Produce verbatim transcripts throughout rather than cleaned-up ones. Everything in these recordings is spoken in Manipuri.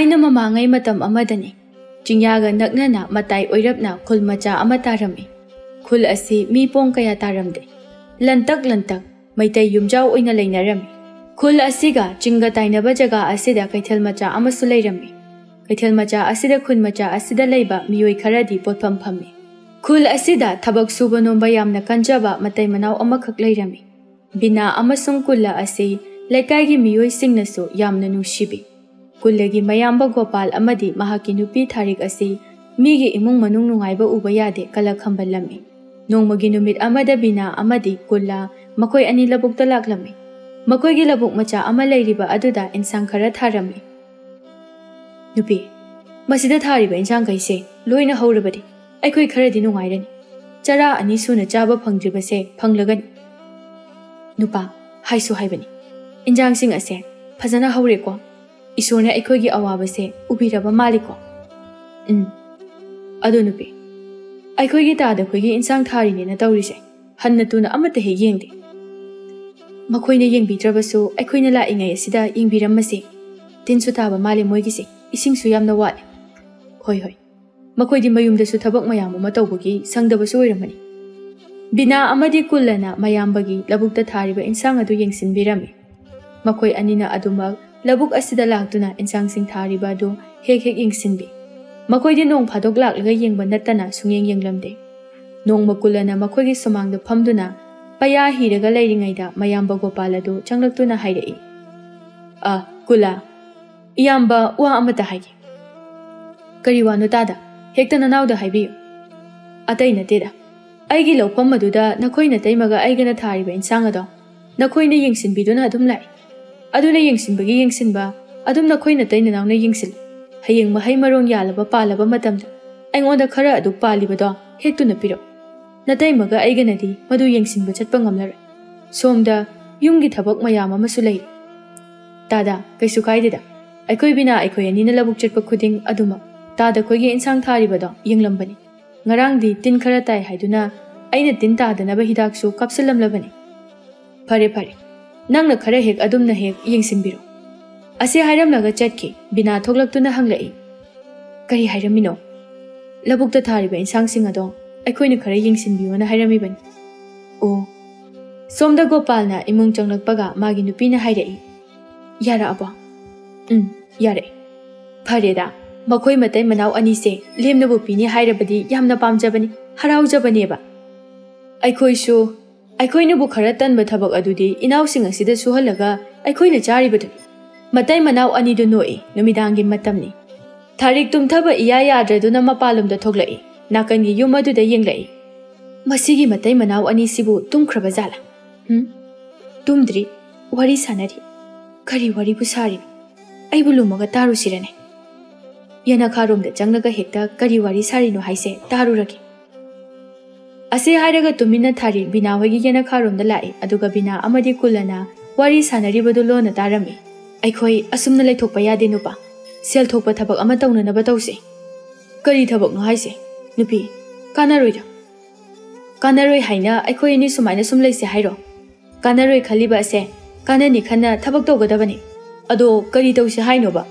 ꯊꯥꯏꯅ ꯃꯃꯥꯡꯉꯩ ꯃꯇꯝ ꯑꯃꯗꯅꯤ, ꯆꯤꯡꯌꯥꯒ ꯅꯛꯅꯅ ꯃꯇꯥꯏ ꯑꯣꯏꯔꯞꯅ ꯈꯨꯜ ꯃꯆꯥ ꯑꯃ ꯇꯥꯔꯝꯃꯤ꯫ ꯈꯨꯜ ꯑꯁꯤ ꯃꯤ ꯄꯣꯡ ꯀꯌꯥ ꯇꯥꯔꯝꯗꯦ꯫ ꯂꯟꯇꯛ ꯂꯟꯇꯛ ꯃꯩꯇꯩ ꯌꯨꯝꯖꯥꯎ ꯑꯣꯏꯅ ꯂꯩꯅꯔꯝꯃꯤ꯫ ꯈꯨꯜ ꯑꯁꯤꯒ ꯆꯤꯡꯒ ꯇꯥꯏꯅꯕ ꯖꯒꯥ ꯑꯁꯤꯗ ꯀꯩꯊꯦꯜ ꯃꯆꯥ ꯑꯃꯁꯨ ꯂꯩꯔꯝꯃꯤ꯫ ꯀꯩꯊꯦꯜ ꯃꯆꯥ ꯑꯁꯤꯗ ꯈꯨꯟ ꯃꯆꯥ ꯑꯁꯤꯗ ꯂꯩꯕ ꯃꯤꯑꯣꯏ ꯈꯔꯗꯤ ꯄꯣꯠꯐꯝ ꯐꯝꯃꯤ꯫ ꯈꯨꯜ ꯑꯁꯤꯗ ꯊꯕꯛ ꯁꯨꯕ ꯅꯣꯝꯕ ꯌꯥꯝꯅ ꯀꯟꯖꯕ ꯃꯇꯩ ꯃꯅꯥꯎ ꯑꯃꯈꯛ ꯂꯩꯔꯝꯃꯤ꯫ ꯕꯤꯅꯥ ꯑꯃꯁꯨꯡ ꯀꯨꯜꯂ ꯑꯁꯤ ꯂꯩꯀꯥꯏꯒꯤ ꯃꯤꯑꯣꯏꯁꯤꯡꯅꯁꯨ ꯌꯥꯝꯅ ꯅꯨꯡꯁꯤꯕꯤ꯫ ꯀꯨꯜꯂꯒꯤ ꯃꯌꯥꯝꯕ ꯒꯣꯄꯥꯜ ꯑꯃꯗꯤ ꯃꯍꯥꯛꯀꯤ ꯅꯨꯄꯤ ꯊꯥꯔꯤꯛ ꯑꯁꯤ ꯃꯤꯒꯤ ꯏꯃꯨꯡ ꯃꯅꯨꯡ ꯅꯨꯡꯉꯥꯏꯕ ꯎꯕ ꯌꯥꯗꯦ ꯀꯂꯛ ꯈꯝꯕꯜꯂꯝꯃꯤ꯫ ꯅꯣꯡꯃꯒꯤ ꯅꯨꯃꯤꯠ ꯑꯃꯗ ꯕꯤꯅꯥ ꯑꯃꯗꯤ ꯀꯨꯜꯂ ꯃꯈꯣꯏ ꯑꯅꯤ ꯂꯧꯕꯨꯛꯇ ꯂꯥꯛꯂꯝꯃꯤ꯫ ꯃꯈꯣꯏꯒꯤ ꯂꯧꯕꯨꯛ ꯃꯆꯥ ꯑꯃ ꯂꯩꯔꯤꯕ ꯑꯗꯨꯗ ꯏꯟꯁꯥꯡ ꯈꯔ ꯊꯥꯔꯝꯃꯤ꯫ "ꯅꯨꯄꯤ, ꯃꯁꯤꯗ ꯊꯥꯔꯤꯕ ꯏꯟꯁꯥꯡꯈꯩꯁꯦ ꯂꯣꯏꯅ ꯍꯧꯔꯕꯗꯤ ꯑꯩꯈꯣꯏ ꯈꯔꯗꯤ ꯅꯨꯡꯉꯥꯏꯔꯅꯤ꯫ ꯆꯔꯥ ꯑꯅꯤ ꯁꯨꯅ ꯆꯥꯕ ꯐꯪꯗ꯭ꯔꯤꯕꯁꯦ ꯐꯪꯂꯒꯅꯤ꯫" "ꯅꯨꯄꯥ, ꯍꯥꯏꯁꯨ ꯍꯥꯏꯕꯅꯤ, ꯏꯟꯖꯥꯡꯁꯤꯡ ꯑꯁꯦ ꯐꯖꯅ ꯍꯧꯔꯦꯀꯣ꯫ ꯏꯁꯣꯔꯅ ꯑꯩꯈꯣꯏꯒꯤ ꯑꯋꯥꯕꯁꯦ ꯎꯕꯤꯔꯕ ꯃꯥꯜꯂꯤꯀꯣ꯫" "ꯎꯝ꯫ ꯑꯗꯣ ꯅꯨꯄꯤ, ꯑꯩꯈꯣꯏꯒꯤ ꯇꯥꯗ ꯑꯩꯈꯣꯏꯒꯤ ꯏꯟꯁꯥꯡ ꯊꯥꯔꯤꯅꯦꯅ ꯇꯧꯔꯤꯁꯦ ꯍꯟꯅ ꯇꯨꯅ ꯑꯃꯠꯇ ꯍꯦꯛ ꯌꯦꯡꯗꯦ꯫ ꯃꯈꯣꯏꯅ ꯌꯦꯡꯕꯤꯗ꯭ꯔꯕꯁꯨ ꯑꯩꯈꯣꯏꯅ ꯂꯥꯛꯏꯉꯩ ꯑꯁꯤꯗ ꯌꯦꯡꯕꯤꯔꯝꯃꯁꯦ꯫ ꯇꯤꯟꯁꯨ ꯇꯥꯕ ꯃꯥꯜꯂꯦ ꯃꯣꯏꯒꯤꯁꯦ, ꯏꯁꯤꯡꯁꯨ ꯌꯥꯝꯅ ꯋꯥꯠꯂꯦ꯫" "ꯍꯣꯏ, ꯍꯣꯏ, ꯃꯈꯣꯏꯗꯤ ꯃꯌꯨꯝꯗꯁꯨ ꯊꯕꯛ ꯃꯌꯥꯝ ꯑꯃ ꯇꯧꯕꯒꯤ ꯁꯪꯗꯕꯁꯨ ꯑꯣꯏꯔꯝꯃꯅꯤ꯫" ꯕꯤꯅꯥ ꯑꯃꯗꯤ ꯀꯨꯜꯂꯅ ꯃꯌꯥꯝꯕꯒꯤ ꯂꯧꯕꯨꯛꯇ ꯊꯥꯔꯤꯕ ꯏꯟꯁꯥꯡ ꯑꯗꯨ ꯌꯦꯡꯁꯤꯟꯕꯤꯔꯝꯃꯤ꯫ ꯃꯈꯣꯏ ꯑꯅꯤꯅ ꯑꯗꯨꯃꯛ ꯂꯧꯕꯨꯛ ꯑꯁꯤꯗ ꯂꯥꯛꯇꯨꯅ ꯏꯟꯁꯥꯡꯁꯤꯡ ꯊꯥꯔꯤꯕ ꯑꯗꯨ ꯍꯦꯛ ꯍꯦꯛ ꯌꯦꯡꯁꯤꯟꯕꯤ꯫ ꯃꯈꯣꯏꯗꯤ ꯅꯣꯡ ꯐꯥꯗꯣꯛ ꯂꯥꯛꯂꯒ ꯌꯦꯡꯕ ꯅꯠꯇꯅ ꯁꯨꯡꯌꯦꯡ ꯌꯦꯡꯂꯝꯗꯦ꯫ ꯅꯣꯡꯃ ꯀꯨꯜꯂꯅ ꯃꯈꯣꯏꯒꯤ ꯁꯨꯃꯥꯡꯗ ꯐꯝꯗꯨꯅ ꯄꯩꯌꯥ ꯍꯤꯔꯒ ꯂꯩꯔꯤꯉꯩꯗ ꯃꯌꯥꯝꯕ ꯒꯣꯄꯥꯜ ꯑꯗꯨ ꯆꯪꯂꯛꯇꯨꯅ ꯍꯥꯏꯔꯛꯏ, "ꯑ, ꯀꯨꯜꯂ, ꯏꯌꯥꯝꯕ ꯋꯥ ꯑꯃꯇ ꯍꯥꯏꯒꯦ꯫" "ꯀꯔꯤ ꯋꯥꯅꯣ ꯇꯥꯗ? ꯍꯦꯛꯇ ꯅꯅꯥꯎꯗ ꯍꯥꯏꯕꯤꯌꯨ꯫" "ꯑꯇꯩ ꯅꯠꯇꯦꯗ, ꯑꯩꯒꯤ ꯂꯧꯐꯝ ꯑꯗꯨꯗ ꯅꯈꯣꯏ ꯅꯇꯩꯃꯒ ꯑꯩꯒꯅ ꯊꯥꯔꯤꯕ ꯏꯟꯁꯥꯡ ꯑꯗꯣ ꯅꯈꯣꯏꯅ ꯌꯦꯡꯁꯤꯟꯕꯤꯗꯨꯅ ꯑꯗꯨꯝ ꯂꯥꯛꯏ꯫ ꯑꯗꯨꯅ ꯌꯦꯡꯁꯤꯟꯕꯒꯤ ꯌꯦꯡꯁꯤꯟꯕ ꯑꯗꯨꯝ ꯅꯈꯣꯏ ꯅꯇꯩ ꯅꯅꯥꯎꯅ ꯌꯦꯡꯁꯤꯜꯂꯤ꯫ ꯍꯌꯦꯡ ꯃꯍꯩ ꯃꯔꯣꯡ ꯌꯥꯜꯂꯕ ꯄꯥꯜꯂꯕ ꯃꯇꯝꯗ ꯑꯩꯉꯣꯟꯗ ꯈꯔ ꯑꯗꯨ ꯄꯥꯜꯂꯤꯕꯗꯣ ꯍꯦꯛꯇꯨꯅ ꯄꯤꯔꯛꯎ꯫ ꯅꯇꯩꯃꯒ ꯑꯩꯒꯅꯗꯤ ꯃꯗꯨ ꯌꯦꯡꯁꯤꯟꯕ ꯆꯠꯄ ꯉꯝꯂꯔꯣꯏ꯫ ꯁꯣꯝꯗ ꯌꯨꯝꯒꯤ ꯊꯕꯛ ꯃꯌꯥꯝ ꯑꯃꯁꯨ ꯂꯩꯔꯤ꯫" "ꯇꯥꯗ, ꯀꯩꯁꯨ ꯀꯥꯏꯗꯦꯗ꯫ ꯑꯩꯈꯣꯏ ꯕꯤꯅꯥ ꯑꯩꯈꯣꯏ ꯑꯅꯤꯅ ꯂꯧꯕꯨꯛ ꯆꯠꯄ ꯈꯨꯗꯤꯡ ꯑꯗꯨꯃꯛ ꯇꯥꯗ ꯑꯩꯈꯣꯏꯒꯤ ꯏꯟꯁꯥꯡ ꯊꯥꯔꯤꯕꯗꯣ ꯌꯦꯡꯂꯝꯕꯅꯤ꯫ ꯉꯔꯥꯡꯗꯤ ꯇꯤꯟ ꯈꯔ ꯇꯥꯏ ꯍꯥꯏꯗꯨꯅ ꯑꯩꯅ ꯇꯤꯟ ꯇꯥꯗꯅꯕ ꯍꯤꯗꯥꯛꯁꯨ ꯀꯥꯞꯁꯤꯜꯂꯝꯂꯕꯅꯤ꯫" "ꯐꯔꯦ, ꯐꯔꯦ꯫ ꯅꯪꯅ ꯈꯔ ꯍꯦꯛ ꯑꯗꯨꯝꯅ ꯍꯦꯛ ꯌꯦꯡꯁꯤꯟꯕꯤꯔꯣ꯫ ꯑꯁꯤ ꯍꯥꯏꯔꯝꯂꯒ ꯆꯠꯈꯤ꯫ ꯕꯤꯅꯥ ꯊꯣꯛꯂꯛꯇꯨꯅ ꯍꯪꯂꯛꯏ, "ꯀꯔꯤ ꯍꯥꯏꯔꯝꯃꯤꯅꯣ?" "ꯂꯧꯕꯨꯛꯇ ꯊꯥꯔꯤꯕ ꯏꯟꯁꯥꯡꯁꯤꯡ ꯑꯗꯣ ꯑꯩꯈꯣꯏꯅ ꯈꯔ ꯌꯦꯡꯁꯤꯟꯕꯤꯌꯣꯅ ꯍꯥꯏꯔꯝꯃꯤꯕꯅꯤ꯫ ꯑꯣ꯫ ꯁꯣꯝꯗ ꯒꯣꯄꯥꯜꯅ ꯏꯃꯨꯡ ꯆꯪꯂꯛꯄꯒ ꯃꯥꯒꯤ ꯅꯨꯄꯤꯅ ꯍꯥꯏꯔꯛꯏ, "ꯌꯥꯔꯛꯑꯕꯣ?" "ꯎꯝ, ꯌꯥꯔꯛꯑꯦ꯫ ꯐꯔꯦꯗ, ꯃꯈꯣꯏ ꯃꯇꯩ ꯃꯅꯥꯎ ꯑꯅꯤꯁꯦ ꯂꯦꯝꯅꯕꯨ ꯄꯤꯅꯤ ꯍꯥꯏꯔꯕꯗꯤ ꯌꯥꯝꯅ ꯄꯥꯝꯖꯕꯅꯤ, ꯍꯔꯥꯎꯖꯕꯅꯦꯕ꯫ ꯑꯩꯈꯣꯏꯁꯨ, ꯑꯩꯈꯣꯏꯅꯕꯨ ꯈꯔ ꯇꯟꯕ ꯊꯕꯛ ꯑꯗꯨꯗꯤ ꯏꯅꯥꯎꯁꯤꯡ ꯑꯁꯤꯗ ꯁꯨꯍꯜꯂꯒ ꯑꯩꯈꯣꯏꯅ ꯆꯥꯔꯤꯕꯗꯨꯅꯤ꯫ ꯃꯇꯩ ꯃꯅꯥꯎ ꯑꯅꯤꯗꯨ ꯅꯣꯛꯏ꯫ ꯅꯨꯃꯤꯗꯥꯡꯒꯤ ꯃꯇꯝꯅꯤ꯫ ꯊꯥꯔꯤꯛ ꯇꯨꯝꯊꯕ ꯏꯌꯥ ꯌꯥꯗ꯭ꯔꯗꯨꯅ ꯃꯄꯥꯟꯂꯣꯝꯗ ꯊꯣꯛꯂꯛꯏ꯫ ꯅꯥꯀꯟꯒꯤ ꯌꯨꯝ ꯑꯗꯨꯗ ꯌꯦꯡꯂꯛꯏ꯫ "ꯃꯁꯤꯒꯤ ꯃꯇꯩ ꯃꯅꯥꯎ ꯑꯅꯤꯁꯤꯕꯨ ꯇꯨꯝꯈ꯭ꯔꯕ ꯖꯥꯠꯂꯥ? ꯎꯝ? ꯇꯨꯝꯗ꯭ꯔꯤ, ꯋꯥꯔꯤ ꯁꯥꯟꯅꯔꯤ꯫ ꯀꯔꯤ ꯋꯥꯔꯤꯕꯨ ꯁꯥꯔꯤꯅꯣ? ꯑꯩꯕꯨ ꯂꯨꯝꯃꯒ ꯇꯥꯔꯨꯁꯤꯔꯅꯦ? ꯌꯦꯅꯈꯥꯔꯣꯝꯗ ꯆꯪꯂꯒ ꯍꯦꯛꯇ ꯀꯔꯤ ꯋꯥꯔꯤ ꯁꯥꯔꯤꯅꯣ ꯍꯥꯏꯁꯦ ꯇꯥꯔꯨꯔꯒꯦ꯫" ꯑꯁꯤ ꯍꯥꯏꯔꯒ ꯇꯨꯃꯤꯟꯅ ꯊꯥꯔꯤꯛ ꯕꯤꯅꯥ ꯍꯣꯏꯒꯤ ꯌꯦꯅꯈꯥꯔꯣꯝꯗ ꯂꯥꯛꯏ, ꯑꯗꯨꯒ ꯕꯤꯅꯥ ꯑꯃꯗꯤ ꯀꯨꯂꯅ ꯋꯥꯔꯤ ꯁꯥꯟꯅꯔꯤꯕꯗꯨ ꯂꯣꯟꯅ ꯇꯥꯔꯝꯃꯤ꯫ "ꯑꯩꯈꯣꯏ ꯑꯁꯨꯝꯅ ꯂꯩꯊꯣꯛꯄ ꯌꯥꯗꯦ ꯅꯨꯄꯥ꯫ ꯁꯦꯜ ꯊꯣꯛꯄ ꯊꯕꯛ ꯑꯃ ꯇꯧꯅꯅꯕ ꯇꯧꯁꯦ꯫" "ꯀꯔꯤ ꯊꯕꯛꯅꯣ ꯍꯥꯏꯁꯦ? ꯅꯨꯄꯤ, ꯀꯥꯟꯅꯔꯣꯏꯗ꯫" "ꯀꯥꯟꯅꯔꯣꯏ ꯍꯥꯏꯅ ꯑꯩꯈꯣꯏ ꯑꯅꯤ ꯁꯨꯃꯥꯏꯅ ꯁꯨꯝ ꯂꯩꯁꯦ ꯍꯥꯏꯔꯣ? ꯀꯥꯟꯅꯔꯣꯏ ꯈꯜꯂꯤꯕ ꯑꯁꯦ ꯀꯥꯟꯅꯅꯤ ꯈꯟꯅ ꯊꯕꯛ ꯇꯧꯒꯗꯕꯅꯤ꯫ ꯑꯗꯣ ꯀꯔꯤ ꯇꯧꯁꯦ ꯍꯥꯏꯅꯣꯕ?"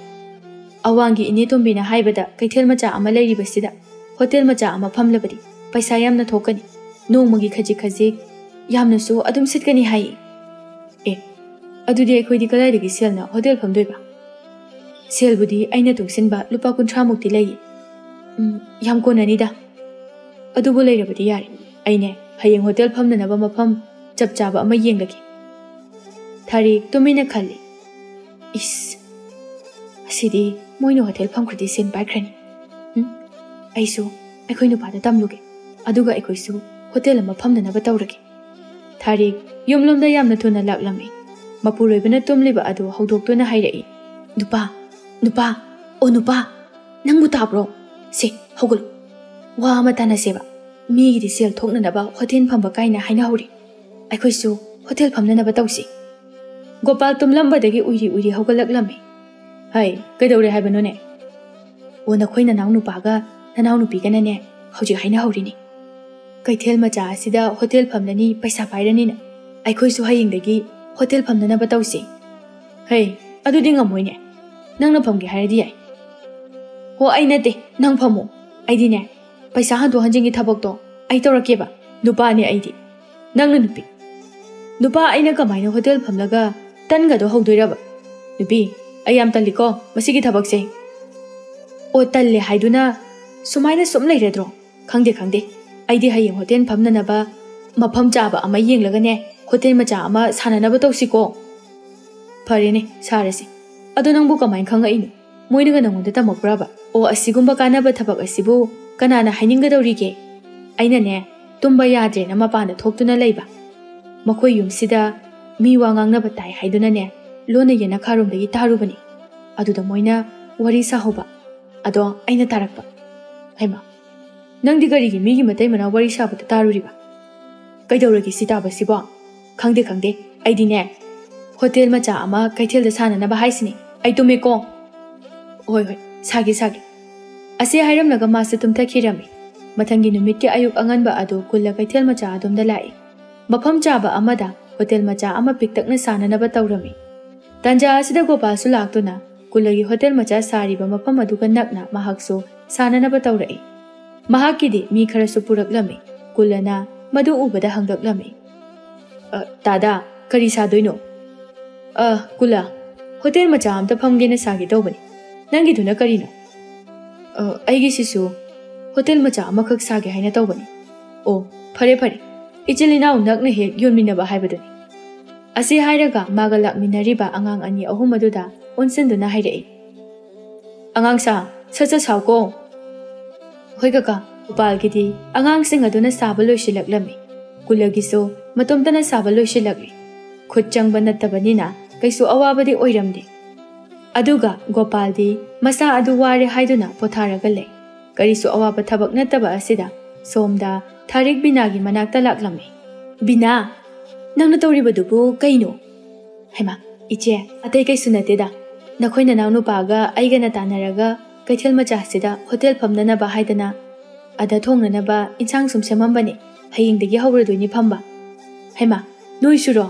"ꯑꯋꯥꯡꯒꯤ ꯏꯅꯦ ꯇꯣꯝꯕꯤꯅ ꯍꯥꯏꯕꯗ ꯀꯩꯊꯦꯜ ꯃꯆꯥ ꯑꯃ ꯂꯩꯔꯤꯕꯁꯤꯗ ꯍꯣꯇꯦꯜ ꯃꯆꯥ ꯑꯃ ꯐꯝꯂꯕꯗꯤ ꯄꯩꯁꯥ ꯌꯥꯝꯅ ꯊꯣꯛꯀꯅꯤ꯫ ꯅꯣꯡꯃꯒꯤ ꯈꯖꯤꯛ ꯈꯖꯤꯛ ꯌꯥꯝꯅꯁꯨ ꯑꯗꯨꯝ ꯁꯤꯠꯀꯅꯤ ꯍꯥꯏꯌꯦ꯫" "ꯑꯦ, ꯑꯗꯨꯗꯤ ꯑꯩꯈꯣꯏꯗꯤ ꯀꯗꯥꯏꯗꯒꯤ ꯁꯦꯜꯅ ꯍꯣꯇꯦꯜ ꯐꯝꯗꯣꯏꯕ?" "ꯁꯦꯜꯕꯨꯗꯤ ꯑꯩꯅ ꯇꯨꯡꯁꯤꯟꯕ ꯂꯨꯄꯥ ꯀꯨꯟꯊ꯭ꯔꯥ ꯃꯨꯛꯇꯤ ꯂꯩꯌꯦ꯫" "ꯎꯝ, ꯌꯥꯝ ꯀꯣꯟꯅꯅꯤꯗ꯫ ꯑꯗꯨꯕꯨ ꯂꯩꯔꯕꯗꯤ ꯌꯥꯔꯦ꯫ ꯑꯩꯅꯦ, ꯍꯌꯦꯡ ꯍꯣꯇꯦꯜ ꯐꯝꯅꯅꯕ ꯃꯐꯝ ꯆꯞ ꯆꯥꯕ ꯑꯃ ꯌꯦꯡꯂꯒꯦ꯫" ꯊꯥꯔꯤꯛ ꯇꯨꯃꯤꯟꯅ ꯈꯜꯂꯤ꯫ "ꯏꯁ, ꯑꯁꯤꯗꯤ ꯃꯣꯏꯅ ꯍꯣꯇꯦꯜ ꯐꯝꯈ꯭ꯔꯗꯤ ꯁꯦꯟ ꯄꯥꯏꯈ꯭ꯔꯅꯤ꯫ ꯎꯝ, ꯑꯩꯁꯨ ꯑꯩꯈꯣꯏ ꯅꯨꯄꯥꯗ ꯇꯝꯂꯨꯒꯦ, ꯑꯗꯨꯒ ꯑꯩꯈꯣꯏꯁꯨ ꯍꯣꯇꯦꯜ ꯑꯃ ꯐꯝꯅꯅꯕ ꯇꯧꯔꯒꯦ꯫" ꯊꯥꯔꯤꯛ ꯌꯨꯝꯂꯣꯝꯗ ꯌꯥꯝꯅ ꯊꯨꯅ ꯂꯥꯛꯂꯝꯃꯤ꯫ ꯃꯄꯨꯔꯣꯏꯕꯅ ꯇꯨꯝꯂꯤꯕ ꯑꯗꯨ ꯍꯧꯗꯣꯛꯇꯨꯅ ꯍꯥꯏꯔꯛꯏ, "ꯅꯨꯄꯥ, ꯅꯨꯄꯥ, ꯑꯣ ꯅꯨꯄꯥ, ꯅꯪꯕꯨ ꯇꯥꯕ꯭ꯔꯣ? ꯁꯦ, ꯍꯧꯒꯠꯂꯨ꯫ ꯋꯥ ꯑꯃ ꯇꯥꯟꯅꯁꯦꯕ꯫ ꯃꯤꯒꯤꯗꯤ ꯁꯦꯜ ꯊꯣꯛꯅꯅꯕ ꯍꯣꯇꯦꯜ ꯐꯝꯕ ꯀꯥꯏꯅ ꯍꯥꯏꯅꯍꯧꯔꯤ꯫ ꯑꯩꯈꯣꯏꯁꯨ ꯍꯣꯇꯦꯜ ꯐꯝꯅꯅꯕ ꯇꯧꯁꯤ꯫" ꯒꯣꯄꯥꯜ ꯇꯨꯝꯂꯝꯕꯗꯒꯤ ꯎꯏꯔꯤ ꯎꯏꯔꯤ ꯍꯧꯒꯠꯂꯛꯂꯝꯃꯤ꯫ "ꯍꯩ, ꯀꯩꯗꯧꯔꯦ ꯍꯥꯏꯕꯅꯣꯅꯦ?" "ꯑꯣ, ꯅꯈꯣꯏ ꯅꯅꯥꯎ ꯅꯨꯄꯥꯒ ꯅꯅꯥꯎ ꯅꯨꯄꯤꯒꯅꯅꯦ ꯍꯧꯖꯤꯛ ꯍꯥꯏꯅꯍꯧꯔꯤꯅꯤ꯫ ꯀꯩꯊꯦꯜ ꯃꯆꯥ ꯑꯁꯤꯗ ꯍꯣꯇꯦꯜ ꯐꯝꯂꯅꯤ, ꯄꯩꯁꯥ ꯄꯥꯏꯔꯅꯤꯅ꯫ ꯑꯩꯈꯣꯏꯁꯨ ꯍꯌꯦꯡꯗꯒꯤ ꯍꯣꯇꯦꯜ ꯐꯝꯅꯅꯕ ꯇꯧꯁꯤ꯫" "ꯍꯩ, ꯑꯗꯨꯗꯤ ꯉꯝꯃꯣꯏꯅꯦ꯫ ꯅꯪꯅ ꯐꯝꯒꯦ ꯍꯥꯏꯔꯗꯤ ꯌꯥꯏ꯫ ꯍꯣ, ꯑꯩ ꯅꯠꯇꯦ, ꯅꯪ ꯐꯝꯃꯣ꯫ ꯑꯩꯗꯤꯅꯦ, ꯄꯩꯁꯥ ꯍꯟꯗꯣꯛ ꯍꯟꯖꯤꯟꯒꯤ ꯊꯕꯛꯇꯣ ꯑꯩ ꯇꯧꯔꯛꯀꯦꯕ꯫ ꯅꯨꯄꯥꯅꯦ ꯑꯩꯗꯤ, ꯅꯪꯅ ꯅꯨꯄꯤ꯫ ꯅꯨꯄꯥ ꯑꯩꯅ ꯀꯃꯥꯏꯅ ꯍꯣꯇꯦꯜ ꯐꯝꯂꯒ ꯇꯟꯒꯗꯣ ꯍꯧꯗꯣꯏꯔꯕ? ꯅꯨꯄꯤ, ꯑꯩ ꯌꯥꯝ ꯇꯜꯂꯤꯀꯣ ꯃꯁꯤꯒꯤ ꯊꯕꯛꯁꯦ꯫ ꯑꯣ, ꯇꯜꯂꯦ ꯍꯥꯏꯗꯨꯅ ꯁꯨꯃꯥꯏꯅ ꯁꯨꯝ ꯂꯩꯔꯗ꯭ꯔꯣ? ꯈꯪꯗꯦ, ꯈꯪꯗꯦ꯫ ꯑꯩꯗꯤ ꯍꯌꯦꯡ ꯍꯣꯇꯦꯜ ꯐꯝꯅꯅꯕ ꯃꯐꯝ ꯆꯥꯕ ꯑꯃ ꯌꯦꯡꯂꯒꯅꯦ, ꯍꯣꯇꯦꯜ ꯃꯆꯥ ꯑꯃ ꯁꯥꯟꯅꯅꯕ ꯇꯧꯁꯤꯀꯣ꯫ ꯐꯔꯦꯅꯦ, ꯁꯥꯔꯁꯤ꯫ ꯑꯗꯣ ꯅꯪꯕꯨ ꯀꯃꯥꯏꯅ ꯈꯪꯉꯛꯏꯅꯣ? ꯃꯣꯏꯅꯒ ꯅꯪꯉꯣꯟꯗ ꯇꯝꯃꯛꯄ꯭ꯔꯕ? ꯑꯣ, ꯑꯁꯤꯒꯨꯝꯕ ꯀꯥꯟꯅꯕ ꯊꯕꯛ ꯑꯁꯤꯕꯨ ꯀꯅꯥꯅ ꯍꯥꯏꯅꯤꯡꯒꯗꯧꯔꯤꯒꯦ? ꯑꯩꯅꯅꯦ, ꯇꯨꯝꯕ ꯌꯥꯗ꯭ꯔꯦꯅ ꯃꯄꯥꯟꯗ ꯊꯣꯛꯇꯨꯅ ꯂꯩꯕ꯫ ꯃꯈꯣꯏ ꯌꯨꯝꯁꯤꯗ ꯃꯤ ꯋꯥ ꯉꯥꯡꯅꯕ ꯇꯥꯏ ꯍꯥꯏꯗꯨꯅꯅꯦ, ꯂꯣꯟꯅ ꯌꯦꯅꯈꯥꯔꯣꯝꯗꯒꯤ ꯇꯥꯔꯨꯕꯅꯤ꯫ ꯑꯗꯨꯗ ꯃꯣꯏꯅ ꯋꯥꯔꯤ ꯁꯥꯍꯧꯕ꯫ ꯑꯗꯣ ꯑꯩꯅ ꯇꯥꯔꯛꯄ꯫ ꯍꯩꯃꯥ, ꯅꯪꯗꯤ ꯀꯔꯤꯒꯤ ꯃꯤꯒꯤ ꯃꯇꯩ ꯃꯅꯥꯎ ꯋꯥꯔꯤ ꯁꯥꯕꯗ ꯇꯥꯔꯨꯔꯤꯕ? ꯀꯩꯗꯧꯔꯒꯦ ꯁꯤ ꯇꯥꯕꯁꯤꯕꯣ? ꯈꯪꯗꯦ, ꯈꯪꯗꯦ꯫ ꯑꯩꯗꯤꯅꯦ, ꯍꯣꯇꯦꯜ ꯃꯆꯥ ꯑꯃ ꯀꯩꯊꯦꯜꯗ ꯁꯥꯅꯅꯕ ꯍꯥꯏꯁꯤꯅꯤ꯫ ꯑꯩ ꯇꯨꯝꯃꯦꯀꯣ꯫ ꯍꯣꯏ, ꯍꯣꯏ, ꯁꯥꯒꯦ, ꯁꯥꯒꯦ꯫ ꯑꯁꯤ ꯍꯥꯏꯔꯝꯂꯒ ꯃꯥꯁꯦ ꯇꯨꯝꯊꯈꯤꯔꯝꯃꯤ꯫ ꯃꯊꯪꯒꯤ ꯅꯨꯃꯤꯠꯀꯤ ꯑꯌꯨꯛ ꯑꯉꯟꯕ ꯑꯗꯨ ꯀꯨꯜꯂ ꯀꯩꯊꯦꯜ ꯃꯆꯥ ꯑꯗꯣꯝꯗ ꯂꯥꯛꯏ꯫ ꯃꯐꯝ ꯆꯥꯕ ꯑꯃꯗ ꯍꯣꯇꯦꯜ ꯃꯆꯥ ꯑꯃ ꯄꯤꯛꯇꯛꯅ ꯁꯥꯅꯅꯕ ꯇꯧꯔꯝꯃꯤ꯫ ꯇꯥꯟꯖꯥ ꯑꯁꯤꯗ ꯒꯣꯄꯥꯜꯁꯨ ꯂꯥꯛꯇꯨꯅ ꯀꯨꯜꯂꯒꯤ ꯍꯣꯇꯦꯜ ꯃꯆꯥ ꯁꯥꯔꯤꯕ ꯃꯐꯝ ꯑꯗꯨꯒ ꯅꯛꯅ ꯃꯍꯥꯛꯁꯨ ꯁꯥꯅꯅꯕ ꯇꯧꯔꯛꯏ꯫ ꯃꯍꯥꯛꯀꯤꯗꯤ ꯃꯤ ꯈꯔꯁꯨ ꯄꯨꯔꯛꯂꯝꯃꯤ꯫ ꯀꯨꯜꯂꯅ ꯃꯗꯨ ꯎꯕꯗ ꯍꯪꯂꯛꯂꯝꯃꯤ, "ꯑ, ꯇꯥꯗꯥ, ꯀꯔꯤ ꯁꯥꯗꯣꯏꯅꯣ?" "ꯑ, ꯀꯨꯜꯂ, ꯍꯣꯇꯦꯜ ꯃꯆꯥ ꯑꯝꯇ ꯐꯝꯒꯦꯅ ꯁꯥꯒꯦ ꯇꯧꯕꯅꯤ꯫ ꯅꯪꯒꯤꯗꯨꯅ ꯀꯔꯤꯅꯣ?" "ꯑ, ꯑꯩꯒꯤꯁꯤꯁꯨ ꯍꯣꯇꯦꯜ ꯃꯆꯥ ꯑꯃꯈꯛ ꯁꯥꯒꯦ ꯍꯥꯏꯅ ꯇꯧꯕꯅꯤ꯫" "ꯑꯣ, ꯐꯔꯦ, ꯐꯔꯦ꯫ ꯏꯆꯤꯜ ꯏꯅꯥꯎ ꯅꯛꯅ ꯍꯦꯛ ꯌꯣꯟꯃꯤꯟꯅꯕ ꯍꯥꯏꯕꯗꯨꯅꯤ꯫" ꯑꯁꯤ ꯍꯥꯏꯔꯒ ꯃꯥꯒ ꯂꯥꯛꯃꯤꯟꯅꯔꯤꯕ ꯑꯉꯥꯡ ꯑꯅꯤ ꯑꯍꯨꯝ ꯑꯗꯨꯗ ꯑꯣꯟꯁꯤꯟꯗꯨꯅ ꯍꯥꯏꯔꯛꯏ, "ꯑꯉꯥꯡꯁꯥ, ꯁꯠ ꯁꯠ ꯁꯥꯎꯀꯣ꯫" "ꯍꯣꯏ ꯀꯀꯥ꯫" ꯒꯣꯄꯥꯜꯒꯤꯗꯤ ꯑꯉꯥꯡꯁꯤꯡ ꯑꯗꯨꯅ ꯁꯥꯕ ꯂꯣꯏꯁꯤꯜꯂꯛꯂꯝꯃꯤ꯫ ꯀꯨꯜꯂꯒꯤꯁꯨ ꯃꯇꯣꯝꯇꯅ ꯁꯥꯕ ꯂꯣꯏꯁꯤꯜꯂꯛꯂꯤ꯫ ꯈꯨꯠ ꯆꯪꯕ ꯅꯠꯇꯕꯅꯤꯅ ꯀꯩꯁꯨ ꯑꯋꯥꯕꯗꯤ ꯑꯣꯏꯔꯝꯗꯦ꯫ ꯑꯗꯨꯒ ꯒꯣꯄꯥꯜꯗꯤ ꯃꯁꯥ ꯑꯗꯨ ꯋꯥꯔꯦ ꯍꯥꯏꯗꯨꯅ ꯄꯣꯊꯥꯔꯒ ꯂꯩ꯫ ꯀꯔꯤꯁꯨ ꯑꯋꯥꯕ ꯊꯕꯛ ꯅꯠꯇꯕ ꯑꯁꯤꯗ ꯁꯣꯝꯗ ꯊꯥꯔꯤꯛ ꯕꯤꯅꯥꯒꯤ ꯃꯅꯥꯛꯇ ꯂꯥꯛꯂꯝꯃꯤ꯫ "ꯕꯤꯅꯥ, ꯅꯪꯅ ꯇꯧꯔꯤꯕꯗꯨꯕꯨ ꯀꯩꯅꯣ?" "ꯍꯩꯃꯥ, ꯏꯆꯦ, ꯑꯇꯩ ꯀꯩꯁꯨ ꯅꯠꯇꯦꯗ꯫ ꯅꯈꯣꯏ ꯅꯅꯥꯎ ꯅꯨꯄꯥꯒ ꯑꯩꯒꯅ ꯇꯥꯟꯅꯔꯒ ꯀꯩꯊꯦꯜ ꯃꯆꯥꯁꯤꯗ ꯍꯣꯇꯦꯜ ꯐꯝꯅꯅꯕ ꯍꯥꯏꯗꯅ ꯑꯗ ꯊꯣꯡꯅꯅꯕ ꯏꯟꯁꯥꯡ ꯁꯨꯝ ꯁꯦꯝꯃꯝꯕꯅꯦ꯫ ꯍꯌꯦꯡꯗꯒꯤ ꯍꯧꯔꯗꯣꯏꯅꯤ ꯐꯝꯕ꯫" "ꯍꯩꯃꯥ, ꯅꯣꯏꯁꯨꯔꯣ?"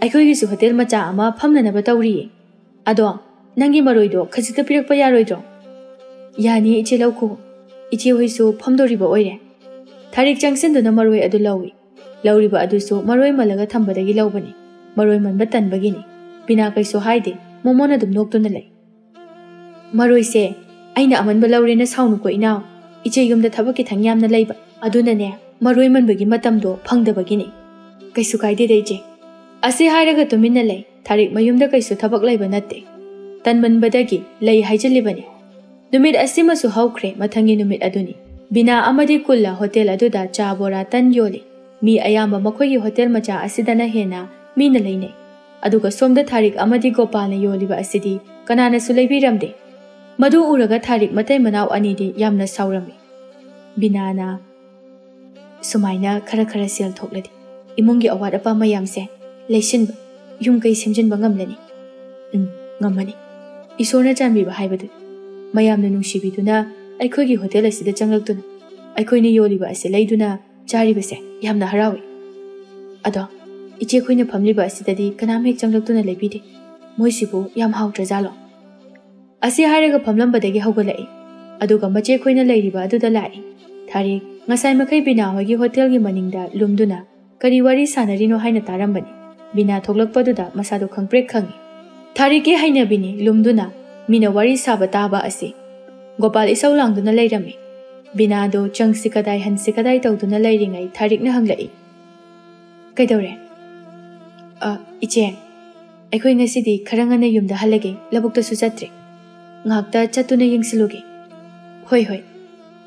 "ꯑꯩꯈꯣꯏꯒꯤꯁꯨ ꯍꯣꯇꯦꯜ ꯃꯆꯥ ꯑꯃ ꯐꯝꯅꯅꯕ ꯇꯧꯔꯤꯌꯦ꯫" "ꯑꯗꯣ, ꯅꯪꯒꯤ ꯃꯔꯣꯏꯗꯣ ꯈꯖꯤꯛꯇ ꯄꯤꯔꯛꯄ ꯌꯥꯔꯣꯏꯗ꯭ꯔꯣ?" "ꯌꯥꯅꯤ, ꯏꯆꯦ, ꯂꯧꯈꯣ꯫ ꯏꯆꯦ ꯍꯣꯏꯁꯨ ꯐꯝꯗꯣꯔꯤꯕ ꯑꯣꯏꯔꯦ꯫" ꯊꯥꯔꯤꯛ ꯆꯪꯁꯤꯟꯗꯨꯅ ꯃꯔꯣꯏ ꯑꯗꯨ ꯂꯧꯏ꯫ ꯂꯧꯔꯤꯕ ꯑꯗꯨꯁꯨ ꯃꯔꯣꯏ ꯃꯜꯂꯒ ꯊꯝꯕꯗꯒꯤ ꯂꯧꯕꯅꯤ꯫ ꯃꯔꯣꯏ ꯃꯟꯕ ꯇꯟꯕꯒꯤꯅꯤ꯫ ꯕꯤꯅꯥ ꯀꯩꯁꯨ ꯍꯥꯏꯗꯦ꯫ ꯃꯣꯃꯣꯟ ꯑꯗꯨꯝ ꯅꯣꯛꯇꯨꯅ ꯂꯩ꯫ "ꯃꯔꯣꯏꯁꯦ ꯑꯩꯅ ꯑꯃꯟꯕ ꯂꯧꯔꯦꯅ ꯁꯥꯎꯅꯨꯀꯣ ꯏꯅꯥꯎ꯫ ꯏꯆꯦ ꯌꯨꯝꯗ ꯊꯕꯛ ꯈꯤꯇꯪ ꯌꯥꯝꯅ ꯂꯩꯕ꯫ ꯑꯗꯨꯅꯅꯦ, ꯃꯔꯣꯏ ꯃꯟꯕꯒꯤ ꯃꯇꯝꯗꯣ ꯐꯪꯗꯕꯒꯤꯅꯤ꯫" "ꯀꯩꯁꯨ ꯀꯥꯏꯗꯦꯗ, ꯏꯆꯦ꯫" ꯑꯁꯤ ꯍꯥꯏꯔꯒ ꯇꯨꯃꯤꯟꯅ ꯂꯩ꯫ ꯊꯥꯔꯤꯛ ꯃꯌꯨꯝꯗ ꯀꯩꯁꯨ ꯊꯕꯛ ꯂꯩꯕ ꯅꯠꯇꯦ꯫ ꯇꯟꯃꯟꯕꯗꯒꯤ ꯂꯩ ꯍꯥꯏꯖꯤꯜꯂꯤꯕꯅꯤ꯫ ꯅꯨꯃꯤꯠ ꯑꯁꯤꯃꯁꯨ ꯍꯧꯈ꯭ꯔꯦ꯫ ꯃꯊꯪꯒꯤ ꯅꯨꯃꯤꯠ ꯑꯗꯨꯅꯤ꯫ ꯕꯤꯅꯥ ꯑꯃꯗꯤ ꯀꯨꯜꯂ ꯍꯣꯇꯦꯜ ꯑꯗꯨꯗ ꯆꯥ, ꯕꯣꯔꯥ, ꯇꯟ ꯌꯣꯜꯂꯤ꯫ ꯃꯤ ꯑꯌꯥꯝꯕ ꯃꯈꯣꯏꯒꯤ ꯍꯣꯇꯦꯜ ꯃꯆꯥ ꯑꯁꯤꯗꯅ ꯍꯦꯟꯅ ꯃꯤꯅ ꯂꯩꯅꯩ꯫ ꯑꯗꯨꯒ ꯁꯣꯝꯗ ꯊꯥꯔꯤꯛ ꯑꯃꯗꯤ ꯒꯣꯄꯥꯜꯅ ꯌꯣꯜꯂꯤꯕ ꯑꯁꯤꯗꯤ ꯀꯅꯥꯅꯁꯨ ꯂꯩꯕꯤꯔꯝꯗꯦ꯫ ꯃꯗꯨ ꯎꯔꯒ ꯊꯥꯔꯤꯛ ꯃꯇꯩ ꯃꯅꯥꯎ ꯑꯅꯤꯗꯤ ꯌꯥꯝꯅ ꯁꯥꯎꯔꯝꯃꯤ꯫ ꯕꯤꯅꯥꯅ, "ꯁꯨꯃꯥꯏꯅ ꯈꯔ ꯈꯔ ꯁꯦꯜ ꯊꯣꯛꯂꯗꯤ ꯏꯃꯨꯡꯒꯤ ꯑꯋꯥꯠ ꯑꯄꯥ ꯃꯌꯥꯝꯁꯦ ꯂꯩꯁꯤꯟꯕ, ꯌꯨꯝ ꯀꯩ ꯁꯦꯝꯖꯤꯟꯕ ꯉꯝꯂꯅꯤ꯫" "ꯎꯝ, ꯉꯝꯃꯅꯤ꯫ ꯏꯁꯣꯔꯅ ꯆꯥꯟꯕꯤꯕ ꯍꯥꯏꯕꯗꯨꯅꯤ꯫ ꯃꯌꯥꯝꯅ ꯅꯨꯡꯁꯤꯕꯤꯗꯨꯅ ꯑꯩꯈꯣꯏꯒꯤ ꯍꯣꯇꯦꯜ ꯑꯁꯤꯗ ꯆꯪꯂꯛꯇꯨꯅ ꯑꯩꯈꯣꯏꯅ ꯌꯣꯜꯂꯤꯕ ꯑꯁꯤ ꯂꯩꯗꯨꯅ ꯆꯥꯔꯤꯕꯁꯦ ꯌꯥꯝꯅ ꯍꯔꯥꯎꯏ꯫ ꯑꯗꯣ, ꯏꯆꯦꯈꯣꯏꯅ ꯐꯝꯂꯤꯕ ꯑꯁꯤꯗꯗꯤ ꯀꯅꯥꯝ ꯍꯦꯛ ꯆꯪꯂꯛꯇꯨꯅ ꯂꯩꯕꯤꯗꯦ꯫ ꯃꯣꯏꯁꯤꯕꯨ ꯌꯥꯝ ꯍꯥꯎꯇ꯭ꯔꯖꯥꯠꯂꯣ?" ꯑꯁꯤ ꯍꯥꯏꯔꯒ ꯐꯝꯂꯝꯕꯗꯒꯤ ꯍꯧꯒꯠꯂꯛꯏ꯫ ꯑꯗꯨꯒ ꯃꯆꯦꯈꯣꯏꯅ ꯂꯩꯔꯤꯕ ꯑꯗꯨꯗ ꯂꯥꯛꯏ꯫ ꯊꯥꯔꯤꯛ ꯉꯁꯥꯏ ꯃꯈꯩ ꯕꯤꯅꯥ ꯍꯣꯏꯒꯤ ꯍꯣꯇꯦꯜꯒꯤ ꯃꯅꯤꯡꯗ ꯂꯨꯝꯗꯨꯅ ꯀꯔꯤ ꯋꯥꯔꯤ ꯁꯥꯟꯅꯔꯤꯅꯣ ꯍꯥꯏꯅ ꯇꯥꯔꯝꯕꯅꯤ꯫ ꯕꯤꯅꯥ ꯊꯣꯛꯂꯛꯄꯗꯨꯗ ꯃꯁꯥꯗꯣ ꯈꯪꯄ꯭ꯔꯦꯛ ꯈꯪꯉꯤ꯫ ꯊꯥꯔꯤꯛꯀꯤ ꯍꯩꯅꯕꯤꯅꯤ ꯂꯨꯝꯗꯨꯅ ꯃꯤꯅ ꯋꯥꯔꯤ ꯁꯥꯕ ꯇꯥꯕ ꯑꯁꯤ꯫ ꯒꯣꯄꯥꯜ ꯏꯁꯧ ꯂꯥꯡꯗꯨꯅ ꯂꯩꯔꯝꯃꯤ꯫ ꯕꯤꯅꯥꯗꯣ ꯆꯪꯁꯤ ꯀꯗꯥꯏ ꯍꯟꯁꯤ ꯀꯗꯥꯏ ꯇꯧꯗꯨꯅ ꯂꯩꯔꯤꯉꯩ ꯊꯥꯔꯤꯛꯅ ꯍꯪꯂꯛꯏ, "ꯀꯩꯗꯧꯔꯦ?" "ꯑ, ꯏꯆꯦ, ꯑꯩꯈꯣꯏ ꯉꯁꯤꯗꯤ ꯈꯔ ꯉꯟꯅ ꯌꯨꯝꯗ ꯍꯜꯂꯒꯦ, ꯂꯧꯕꯨꯛꯇꯁꯨ ꯆꯠꯇ꯭ꯔꯦ꯫ ꯉꯥꯏꯍꯥꯛꯇ ꯆꯠꯇꯨꯅ ꯌꯦꯡꯁꯤꯜꯂꯨꯒꯦ꯫" "ꯍꯣꯏ, ꯍꯣꯏ꯫"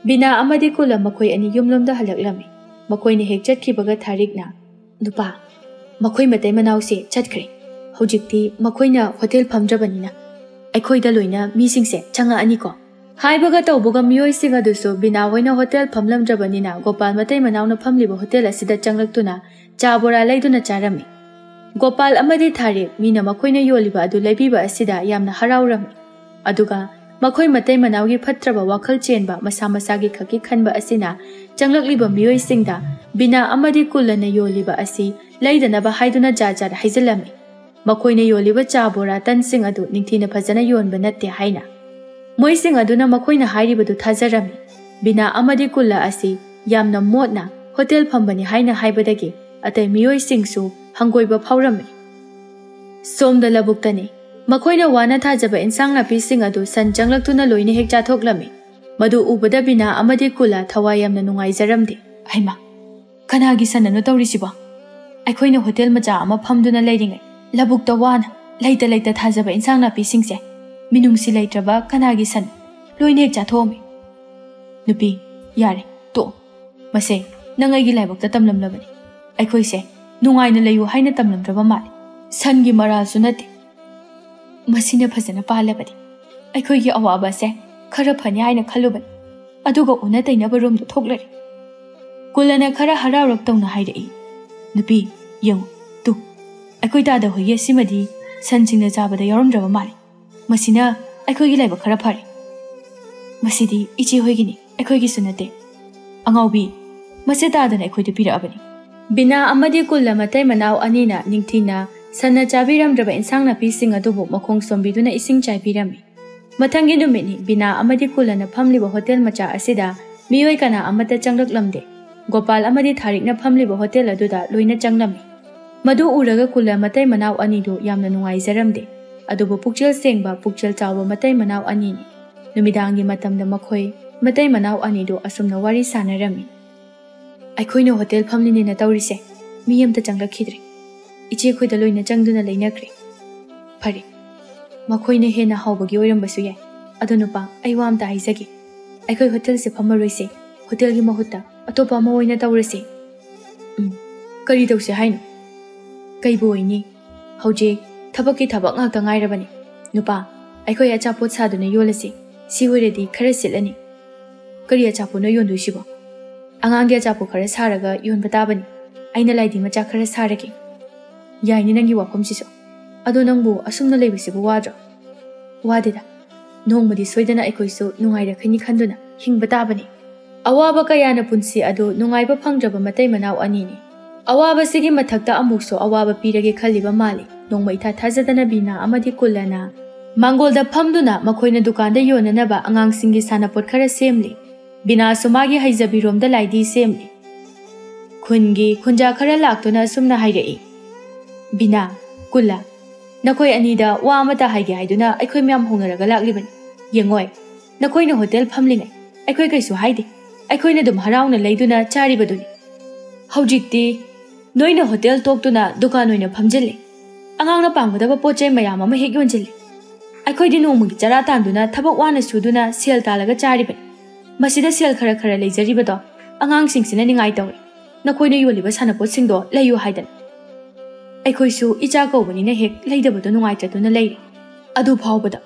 ꯕꯤꯅꯥ ꯑꯃꯗꯤ ꯀꯨꯜꯂ ꯃꯈꯣꯏ ꯑꯅꯤ ꯌꯨꯝꯂꯣꯝꯗ ꯍꯜꯂꯛꯂꯝꯃꯤ꯫ ꯃꯈꯣꯏꯅ ꯍꯦꯛ ꯆꯠꯈꯤꯕꯒ ꯊꯥꯔꯤꯛꯅ, "ꯅꯨꯄꯥ, ꯃꯈꯣꯏ ꯃꯇꯩ ꯃꯅꯥꯎꯁꯦ ꯆꯠꯈ꯭ꯔꯦ꯫ ꯍꯧꯖꯤꯛꯇꯤ ꯃꯈꯣꯏꯅ ꯍꯣꯇꯦꯜ ꯐꯝꯗ꯭ꯔꯕꯅꯤꯅ ꯑꯩꯈꯣꯏꯗ ꯂꯣꯏꯅ ꯃꯤꯁꯤꯡꯁꯦ ꯆꯪꯉꯛꯑꯅꯤꯀꯣ?" ꯍꯥꯏꯕꯒ ꯇꯧꯕꯒ ꯃꯤꯑꯣꯏꯁꯤꯡ ꯑꯗꯨꯁꯨ ꯕꯤꯅꯥ ꯍꯣꯏꯅ ꯍꯣꯇꯦꯜ ꯐꯝꯂꯝꯗ꯭ꯔꯕꯅꯤꯅ ꯒꯣꯄꯥꯜ ꯃꯇꯩ ꯃꯅꯥꯎꯅ ꯐꯝꯂꯤꯕ ꯍꯣꯇꯦꯜ ꯑꯁꯤꯗ ꯆꯪꯂꯛꯇꯨꯅ ꯆꯥ ꯕꯣꯔꯥ ꯂꯩꯗꯨꯅ ꯆꯥꯔꯝꯃꯤ꯫ ꯒꯣꯄꯥꯜ ꯑꯃꯗꯤ ꯊꯥꯔꯤꯛ ꯃꯤꯅ ꯃꯈꯣꯏꯅ ꯌꯣꯜꯂꯤꯕ ꯑꯗꯨ ꯂꯩꯕꯤꯕ ꯑꯁꯤꯗ ꯌꯥꯝꯅ ꯍꯔꯥꯎꯔꯝꯃꯤ꯫ ꯑꯗꯨꯒ ꯃꯈꯣꯏ ꯃꯇꯩ ꯃꯅꯥꯎꯒꯤ ꯐꯠꯇ꯭ꯔꯕ ꯋꯥꯈꯜ ꯆꯦꯟꯕ ꯃꯁꯥ ꯃꯁꯥꯒꯤ ꯈꯛꯀꯤ ꯈꯟꯕ ꯑꯁꯤꯅ ꯆꯪꯂꯛꯂꯤꯕ ꯃꯤꯑꯣꯏꯁꯤꯡꯗ ꯕꯤꯅꯥ ꯑꯃꯗꯤ ꯀꯨꯜꯂꯅ ꯌꯣꯜꯂꯤꯕ ꯑꯁꯤ ꯂꯩꯗꯅꯕ ꯍꯥꯏꯗꯨꯅ ꯖꯥꯠ ꯖꯥꯠ ꯍꯥꯏꯖꯤꯜꯂꯝꯃꯤ꯫ ꯃꯈꯣꯏꯅ ꯌꯣꯜꯂꯤꯕ ꯆꯥ, ꯕꯣꯔꯥ, ꯇꯟꯁꯤꯡ ꯑꯗꯨ ꯅꯤꯡꯊꯤꯅ ꯐꯖꯅ ꯌꯣꯟꯕ ꯅꯠꯇꯦ ꯍꯥꯏꯅ꯫ ꯃꯣꯏꯁꯤꯡ ꯑꯗꯨꯅ ꯃꯈꯣꯏꯅ ꯍꯥꯏꯔꯤꯕꯗꯨ ꯊꯥꯖꯔꯝꯃꯤ꯫ ꯕꯤꯅꯥ ꯑꯃꯗꯤ ꯀꯨꯜꯂ ꯑꯁꯤ ꯌꯥꯝꯅ ꯃꯣꯠꯅ ꯍꯣꯇꯦꯜ ꯐꯝꯕꯅꯤ ꯍꯥꯏꯅ ꯍꯥꯏꯕꯗꯒꯤ ꯑꯇꯩ ꯃꯤꯑꯣꯏꯁꯤꯡꯁꯨ ꯍꯪꯒꯣꯏꯕ ꯐꯥꯎꯔꯝꯃꯤ꯫ ꯁꯣꯝꯗ ꯂꯧꯕꯨꯛꯇꯅꯤ꯫ ꯃꯈꯣꯏꯅ ꯋꯥꯅ ꯊꯥꯖꯕ ꯏꯟꯁꯥꯡ ꯅꯥꯄꯤꯁꯤꯡ ꯑꯗꯨ ꯁꯟ ꯆꯪꯂꯛꯇꯨꯅ ꯂꯣꯏꯅ ꯍꯦꯛ ꯆꯥꯊꯣꯛꯂꯝꯃꯤ꯫ ꯃꯗꯨ ꯎꯕꯗ ꯕꯤꯅꯥ ꯑꯃꯗꯤ ꯀꯨꯜꯂ ꯊꯋꯥꯏ ꯌꯥꯝꯅ ꯅꯨꯡꯉꯥꯏꯖꯔꯝꯗꯦ꯫ "ꯍꯩꯃꯥ, ꯀꯅꯥꯒꯤ ꯁꯟꯅꯅꯣ ꯇꯧꯔꯤꯁꯤꯕꯣ? ꯑꯩꯈꯣꯏꯅ ꯍꯣꯇꯦꯜ ꯃꯆꯥ ꯑꯃ ꯐꯝꯗꯨꯅ ꯂꯩꯔꯤꯉꯩ ꯂꯧꯕꯨꯛꯇ ꯋꯥꯅ ꯂꯩꯇ ꯂꯩꯇ ꯊꯥꯖꯕ ꯏꯟꯁꯥꯡ ꯅꯥꯄꯤꯁꯤꯡꯁꯦ ꯃꯤꯅꯨꯡꯁꯤ ꯂꯩꯇ꯭ꯔꯕ ꯀꯅꯥꯒꯤ ꯁꯟ ꯂꯣꯏꯅ ꯍꯦꯛ ꯆꯥꯊꯣꯛꯑꯝꯃꯤ?" "ꯅꯨꯄꯤ, ꯌꯥꯔꯦ, ꯇꯣꯛꯑꯣ꯫ ꯃꯁꯦ ꯅꯪ ꯑꯩꯒꯤ ꯂꯥꯏꯕꯛꯇ ꯇꯝꯂꯝꯂꯕꯅꯤ꯫ ꯑꯩꯈꯣꯏꯁꯦ ꯅꯨꯡꯉꯥꯏꯅ ꯂꯩꯌꯨ ꯍꯥꯏꯅ ꯇꯝꯂꯝꯗ꯭ꯔꯕ ꯃꯥꯜꯂꯦ꯫ ꯁꯟꯒꯤ ꯃꯔꯥꯜꯁꯨ ꯅꯠꯇꯦ꯫ ꯃꯁꯤꯅ ꯐꯖꯅ ꯄꯥꯜꯂꯕꯗꯤ ꯑꯩꯈꯣꯏꯒꯤ ꯑꯋꯥꯕ ꯑꯁꯦ ꯈꯔ ꯐꯅꯤ ꯍꯥꯏꯅ ꯈꯜꯂꯨꯕꯅꯤ, ꯑꯗꯨꯒ ꯑꯣꯟꯅ ꯇꯩꯅꯕ ꯔꯣꯝꯗ ꯊꯣꯛꯂꯔꯦ꯫" ꯀꯨꯜꯂꯅ ꯈꯔ ꯍꯔꯥꯎꯔꯞ ꯇꯧꯅ ꯍꯥꯏꯔꯛꯏ, "ꯅꯨꯄꯤ, ꯌꯦꯡꯉꯨ ꯇꯨ, ꯑꯩꯈꯣꯏ ꯇꯥꯗ ꯍꯣꯏꯒꯤ ꯑꯁꯤꯃꯗꯤ ꯁꯟꯁꯤꯡꯅ ꯆꯥꯕꯗ ꯌꯥꯎꯔꯝꯗ꯭ꯔꯕ ꯃꯥꯜꯂꯦ꯫ ꯃꯁꯤꯅ ꯑꯩꯈꯣꯏꯒꯤ ꯂꯥꯏꯕꯛ ꯈꯔ ꯐꯔꯦ꯫ ꯃꯁꯤꯗꯤ ꯏꯆꯦ ꯍꯣꯏꯒꯤꯅꯤ, ꯑꯩꯈꯣꯏꯒꯤꯁꯨ ꯅꯠꯇꯦ꯫ ꯑꯉꯥꯎꯕꯤ, ꯃꯁꯦ ꯇꯥꯗꯅ ꯑꯩꯈꯣꯏꯗ ꯄꯤꯔꯛꯑꯕꯅꯤ꯫" ꯕꯤꯅꯥ ꯑꯃꯗꯤ ꯀꯨꯜꯂ ꯃꯇꯩ ꯃꯅꯥꯎ ꯑꯅꯤꯅ ꯅꯤꯡꯊꯤꯅ ꯁꯟꯅ ꯆꯥꯕꯤꯔꯝꯗ꯭ꯔꯕ ꯏꯟꯁꯥꯡ ꯅꯥꯄꯤꯁꯤꯡ ꯑꯗꯨꯕꯨ ꯃꯈꯣꯡ ꯁꯣꯝꯕꯤꯗꯨꯅ ꯏꯁꯤꯡ ꯆꯥꯏꯕꯤꯔꯝꯃꯤ꯫ ꯃꯊꯪꯒꯤ ꯅꯨꯃꯤꯠꯅꯤ꯫ ꯕꯤꯅꯥ ꯑꯃꯗꯤ ꯀꯨꯜꯂꯅ ꯐꯝꯂꯤꯕ ꯍꯣꯇꯦꯜ ꯃꯆꯥ ꯑꯁꯤꯗ ꯃꯤꯑꯣꯏ ꯀꯅꯥ ꯑꯃꯠꯇ ꯆꯪꯂꯛꯂꯝꯗꯦ꯫ ꯒꯣꯄꯥꯜ ꯑꯃꯗꯤ ꯊꯥꯔꯤꯛꯅ ꯐꯝꯂꯤꯕ ꯍꯣꯇꯦꯜ ꯑꯗꯨꯗ ꯂꯣꯏꯅ ꯆꯪꯂꯝꯃꯤ꯫ ꯃꯗꯨ ꯎꯔꯒ ꯀꯨꯜꯂ ꯃꯇꯩ ꯃꯅꯥꯎ ꯑꯅꯤꯗꯨ ꯌꯥꯝꯅ ꯅꯨꯡꯉꯥꯏꯖꯔꯝꯗꯦ꯫ ꯑꯗꯨꯕꯨ ꯄꯨꯛꯆꯦꯜ ꯁꯦꯡꯕ, ꯄꯨꯛꯆꯦꯜ ꯆꯥꯎꯕ ꯃꯇꯩ ꯃꯅꯥꯎ ꯑꯅꯤꯅꯤ꯫ ꯅꯨꯃꯤꯗꯥꯡꯒꯤ ꯃꯇꯝꯗ ꯃꯈꯣꯏ ꯃꯇꯩ ꯃꯅꯥꯎ ꯑꯅꯤꯗꯨ ꯑꯁꯨꯝꯅ ꯋꯥꯔꯤ ꯁꯥꯟꯅꯔꯝꯃꯤ꯫ "ꯑꯩꯈꯣꯏꯅ ꯍꯣꯇꯦꯜ ꯐꯝꯂꯤꯅꯦꯅ ꯇꯧꯔꯤꯁꯦ, ꯃꯤ ꯑꯃꯠꯇ ꯆꯪꯂꯛꯈꯤꯗ꯭ꯔꯦ꯫ ꯏꯆꯦ ꯈꯣꯏꯗ ꯂꯣꯏꯅ ꯆꯪꯗꯨꯅ ꯂꯩꯅꯈ꯭ꯔꯦ꯫ ꯐꯔꯦ, ꯃꯈꯣꯏꯅ ꯍꯦꯟꯅ ꯍꯥꯎꯕꯒꯤ ꯑꯣꯏꯔꯝꯕꯁꯨ ꯌꯥꯏ꯫ ꯑꯗꯣ ꯅꯨꯄꯥ, ꯑꯩ ꯋꯥ ꯑꯝꯇ ꯍꯥꯏꯖꯒꯦ꯫ ꯑꯩꯈꯣꯏ ꯍꯣꯇꯦꯜꯁꯦ ꯐꯝꯃꯔꯣꯏꯁꯦ꯫ ꯍꯣꯇꯦꯜꯒꯤ ꯃꯍꯨꯠꯇ ꯑꯇꯣꯞꯄ ꯑꯃ ꯑꯣꯏꯅ ꯇꯧꯔꯁꯦ꯫" "ꯎꯝ, ꯀꯔꯤ ꯇꯧꯁꯦ ꯍꯥꯏꯅꯣ?" "ꯀꯩꯕꯨ ꯑꯣꯏꯅꯤ? ꯍꯧꯖꯤꯛ ꯊꯕꯛꯀꯤ ꯊꯕꯛ ꯉꯥꯛꯇ ꯉꯥꯏꯔꯕꯅꯤ꯫ ꯅꯨꯄꯥ, ꯑꯩꯈꯣꯏ ꯑꯆꯥꯄꯣꯠ ꯁꯥꯗꯨꯅ ꯌꯣꯜꯂꯁꯤ꯫ ꯁꯤ ꯑꯣꯏꯔꯗꯤ ꯈꯔ ꯁꯤꯠꯂꯅꯤ꯫" "ꯀꯔꯤ ꯑꯆꯥꯄꯣꯠꯅꯣ ꯌꯣꯟꯗꯣꯏꯁꯤꯕꯣ?" "ꯑꯉꯥꯡꯒꯤ ꯑꯆꯥꯄꯣꯠ ꯈꯔ ꯁꯥꯔꯒ ꯌꯣꯟꯕ ꯇꯥꯕꯅꯤ꯫ ꯑꯩꯅ ꯂꯥꯏꯗꯤ ꯃꯆꯥ ꯈꯔ ꯁꯥꯔꯒꯦ꯫" "ꯌꯥꯏꯅꯦ ꯅꯪꯒꯤ ꯋꯥꯐꯝꯁꯤꯁꯨ꯫ ꯑꯗꯣ ꯅꯪꯕꯨ ꯑꯁꯨꯝꯅ ꯂꯩꯕꯁꯤꯕꯨ ꯋꯥꯗ꯭ꯔꯣ?" "ꯋꯥꯗꯦꯗ꯫ ꯅꯣꯡꯃꯗꯤ ꯁꯣꯏꯗꯅ ꯑꯩꯈꯣꯏꯁꯨ ꯅꯨꯡꯉꯥꯏꯔꯛꯈꯤꯅꯤ ꯈꯟꯗꯨꯅ ꯍꯤꯡꯕ ꯇꯥꯕꯅꯤ꯫" ꯑꯋꯥꯕ ꯀꯌꯥꯅ ꯄꯨꯟꯁꯤ ꯑꯗꯨ ꯅꯨꯡꯉꯥꯏꯕ ꯐꯪꯗ꯭ꯔꯕ ꯃꯇꯩ ꯃꯅꯥꯎ ꯑꯅꯤꯅꯤ꯫ ꯑꯋꯥꯕꯁꯤꯒꯤ ꯃꯊꯛꯇ ꯑꯃꯨꯛꯁꯨ ꯑꯋꯥꯕ ꯄꯤꯔꯒꯦ ꯈꯜꯂꯤꯕ ꯃꯥꯜꯂꯤ꯫ ꯅꯣꯡꯃ ꯏꯊꯥ ꯊꯥꯖꯗꯅ ꯕꯤꯅꯥ ꯑꯃꯗꯤ ꯀꯨꯜꯂꯅ ꯃꯥꯡꯒꯣꯜꯗ ꯐꯝꯗꯨꯅ ꯃꯈꯣꯏꯅ ꯗꯨꯀꯥꯟꯗ ꯌꯣꯟꯅꯅꯕ ꯑꯉꯥꯡꯁꯤꯡꯒꯤ ꯁꯥꯟꯅꯄꯣꯠ ꯈꯔ ꯁꯦꯝꯂꯤ꯫ ꯕꯤꯅꯥꯁꯨ ꯃꯥꯒꯤ ꯍꯩꯖꯕꯤꯔꯣꯝꯗ ꯂꯥꯏꯗꯤ ꯁꯦꯝꯂꯤ꯫ ꯈꯨꯟꯒꯤ ꯈꯨꯟꯖꯥ ꯈꯔ ꯂꯥꯛꯇꯨꯅ ꯑꯁꯨꯝꯅ ꯍꯥꯏꯔꯛꯏ, "ꯕꯤꯅꯥ, ꯀꯨꯜꯂ, ꯅꯈꯣꯏ ꯑꯅꯤꯗ ꯋꯥ ꯑꯃꯇ ꯍꯥꯏꯒꯦ ꯍꯥꯏꯗꯨꯅ ꯑꯩꯈꯣꯏ ꯃꯌꯥꯝ ꯍꯧꯅꯔꯒ ꯂꯥꯛꯂꯤꯕꯅꯤ꯫ ꯌꯦꯡꯉꯣꯏ, ꯅꯈꯣꯏꯅ ꯍꯣꯇꯦꯜ ꯐꯝꯂꯤꯉꯩ ꯑꯩꯈꯣꯏ ꯀꯩꯁꯨ ꯍꯥꯏꯗꯦ꯫ ꯑꯩꯈꯣꯏꯅ ꯑꯗꯨꯝ ꯍꯔꯥꯎꯅ ꯂꯩꯗꯨꯅ ꯆꯥꯔꯤꯕꯗꯨꯅꯤ꯫ ꯍꯧꯖꯤꯛꯇꯤ ꯅꯣꯏꯅ ꯍꯣꯇꯦꯜ ꯇꯣꯛꯇꯨꯅ ꯗꯨꯀꯥꯟ ꯑꯣꯏꯅ ꯐꯝꯖꯤꯜꯂꯤ꯫ ꯑꯉꯥꯡꯅ ꯄꯥꯝꯒꯗꯕ ꯄꯣꯠ ꯆꯩ ꯃꯌꯥꯝ ꯑꯃ ꯍꯦꯛ ꯌꯣꯟꯁꯤꯜꯂꯤ꯫ ꯑꯩꯈꯣꯏꯗꯤ ꯅꯣꯡꯃꯒꯤ ꯆꯔꯥ ꯇꯥꯟꯗꯨꯅ ꯊꯕꯛ ꯋꯥꯅ ꯁꯨꯗꯨꯅ ꯁꯦꯜ ꯇꯥꯜꯂꯒ ꯆꯥꯔꯤꯕꯅꯤ꯫ ꯃꯁꯤꯗ ꯁꯦꯜ ꯈꯔ ꯈꯔ ꯂꯩꯖꯔꯤꯕꯗꯣ ꯑꯉꯥꯡꯁꯤꯡꯁꯤꯅ ꯅꯤꯡꯉꯥꯏ ꯇꯧꯔꯤ꯫ ꯅꯈꯣꯏꯅ ꯌꯣꯜꯂꯤꯕ ꯁꯥꯟꯅꯄꯣꯠꯁꯤꯡꯗꯣ ꯂꯩꯌꯨ ꯍꯥꯏꯗꯅ꯫ ꯑꯩꯈꯣꯏꯁꯨ ꯏꯆꯥ ꯀꯧꯕꯅꯤꯅ ꯍꯦꯛ ꯂꯩꯗꯕꯗꯣ ꯅꯨꯡꯉꯥꯏꯇꯗꯨꯅ ꯂꯩꯔꯤ꯫ ꯑꯗꯨ ꯐꯥꯎꯕꯗ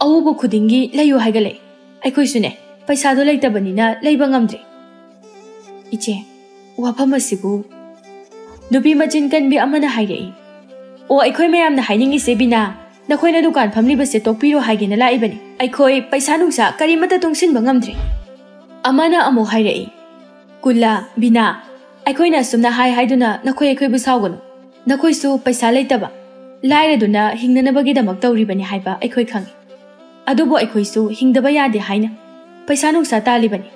ꯑꯎꯕ ꯈꯨꯗꯤꯡꯒꯤ ꯂꯩꯌꯨ ꯍꯥꯏꯒꯠꯂꯛꯏ꯫ ꯑꯩꯈꯣꯏꯁꯨꯅꯦ, ꯄꯩꯁꯥꯗꯣ ꯂꯩꯇꯕꯅꯤꯅ ꯂꯩꯕ ꯉꯝꯗ꯭ꯔꯦ꯫ ꯏꯆꯦ, ꯋꯥꯐꯝ ꯑꯁꯤꯕꯨ ꯅꯨꯄꯤ ꯃꯆꯤꯟ ꯀꯟꯕꯤ ꯑꯃꯅ ꯍꯥꯏꯔꯛꯏ꯫ "ꯑꯣ, ꯑꯩꯈꯣꯏ ꯃꯌꯥꯝꯅ ꯍꯥꯏꯅꯤꯡꯉꯤꯁꯦ, ꯕꯤꯅꯥ, ꯅꯈꯣꯏꯅ ꯗꯨꯀꯥꯟ ꯐꯝꯂꯤꯕꯁꯦ ꯇꯣꯛꯄꯤꯔꯣ ꯍꯥꯏꯒꯦꯅ ꯂꯥꯛꯏꯕꯅꯤ꯫ ꯑꯩꯈꯣꯏ ꯄꯩꯁꯥ ꯅꯨꯡꯁꯥ ꯀꯔꯤꯃꯠꯇ ꯇꯨꯡꯁꯤꯟꯕ ꯉꯝꯗ꯭ꯔꯦ"꯫ ꯑꯃꯅ ꯑꯃꯨꯛ ꯍꯥꯏꯔꯛꯏ, "ꯀꯨꯜꯂꯥ, ꯕꯤꯅꯥ, ꯑꯩꯈꯣꯏꯅ ꯑꯁꯨꯝꯅ ꯍꯥꯏ ꯍꯥꯏꯗꯨꯅ ꯅꯈꯣꯏ ꯑꯩꯈꯣꯏꯕꯨ ꯁꯥꯎꯒꯅꯨ꯫ ꯅꯈꯣꯏꯁꯨ ꯄꯩꯁꯥ ꯂꯩꯇꯕ, ꯂꯥꯏꯔꯗꯨꯅ ꯍꯤꯡꯅꯅꯕꯒꯤꯗꯃꯛ ꯇꯧꯔꯤꯕꯅꯤ ꯍꯥꯏꯕ ꯑꯩꯈꯣꯏ ꯈꯪꯏ꯫ ꯑꯗꯨꯕꯨ ꯑꯩꯈꯣꯏꯁꯨ ꯍꯤꯡꯗꯕ ꯌꯥꯗꯦ ꯍꯥꯏꯅ ꯄꯩꯁꯥ ꯅꯨꯡꯁꯥ ꯇꯥꯜꯂꯤꯕꯅꯤ꯫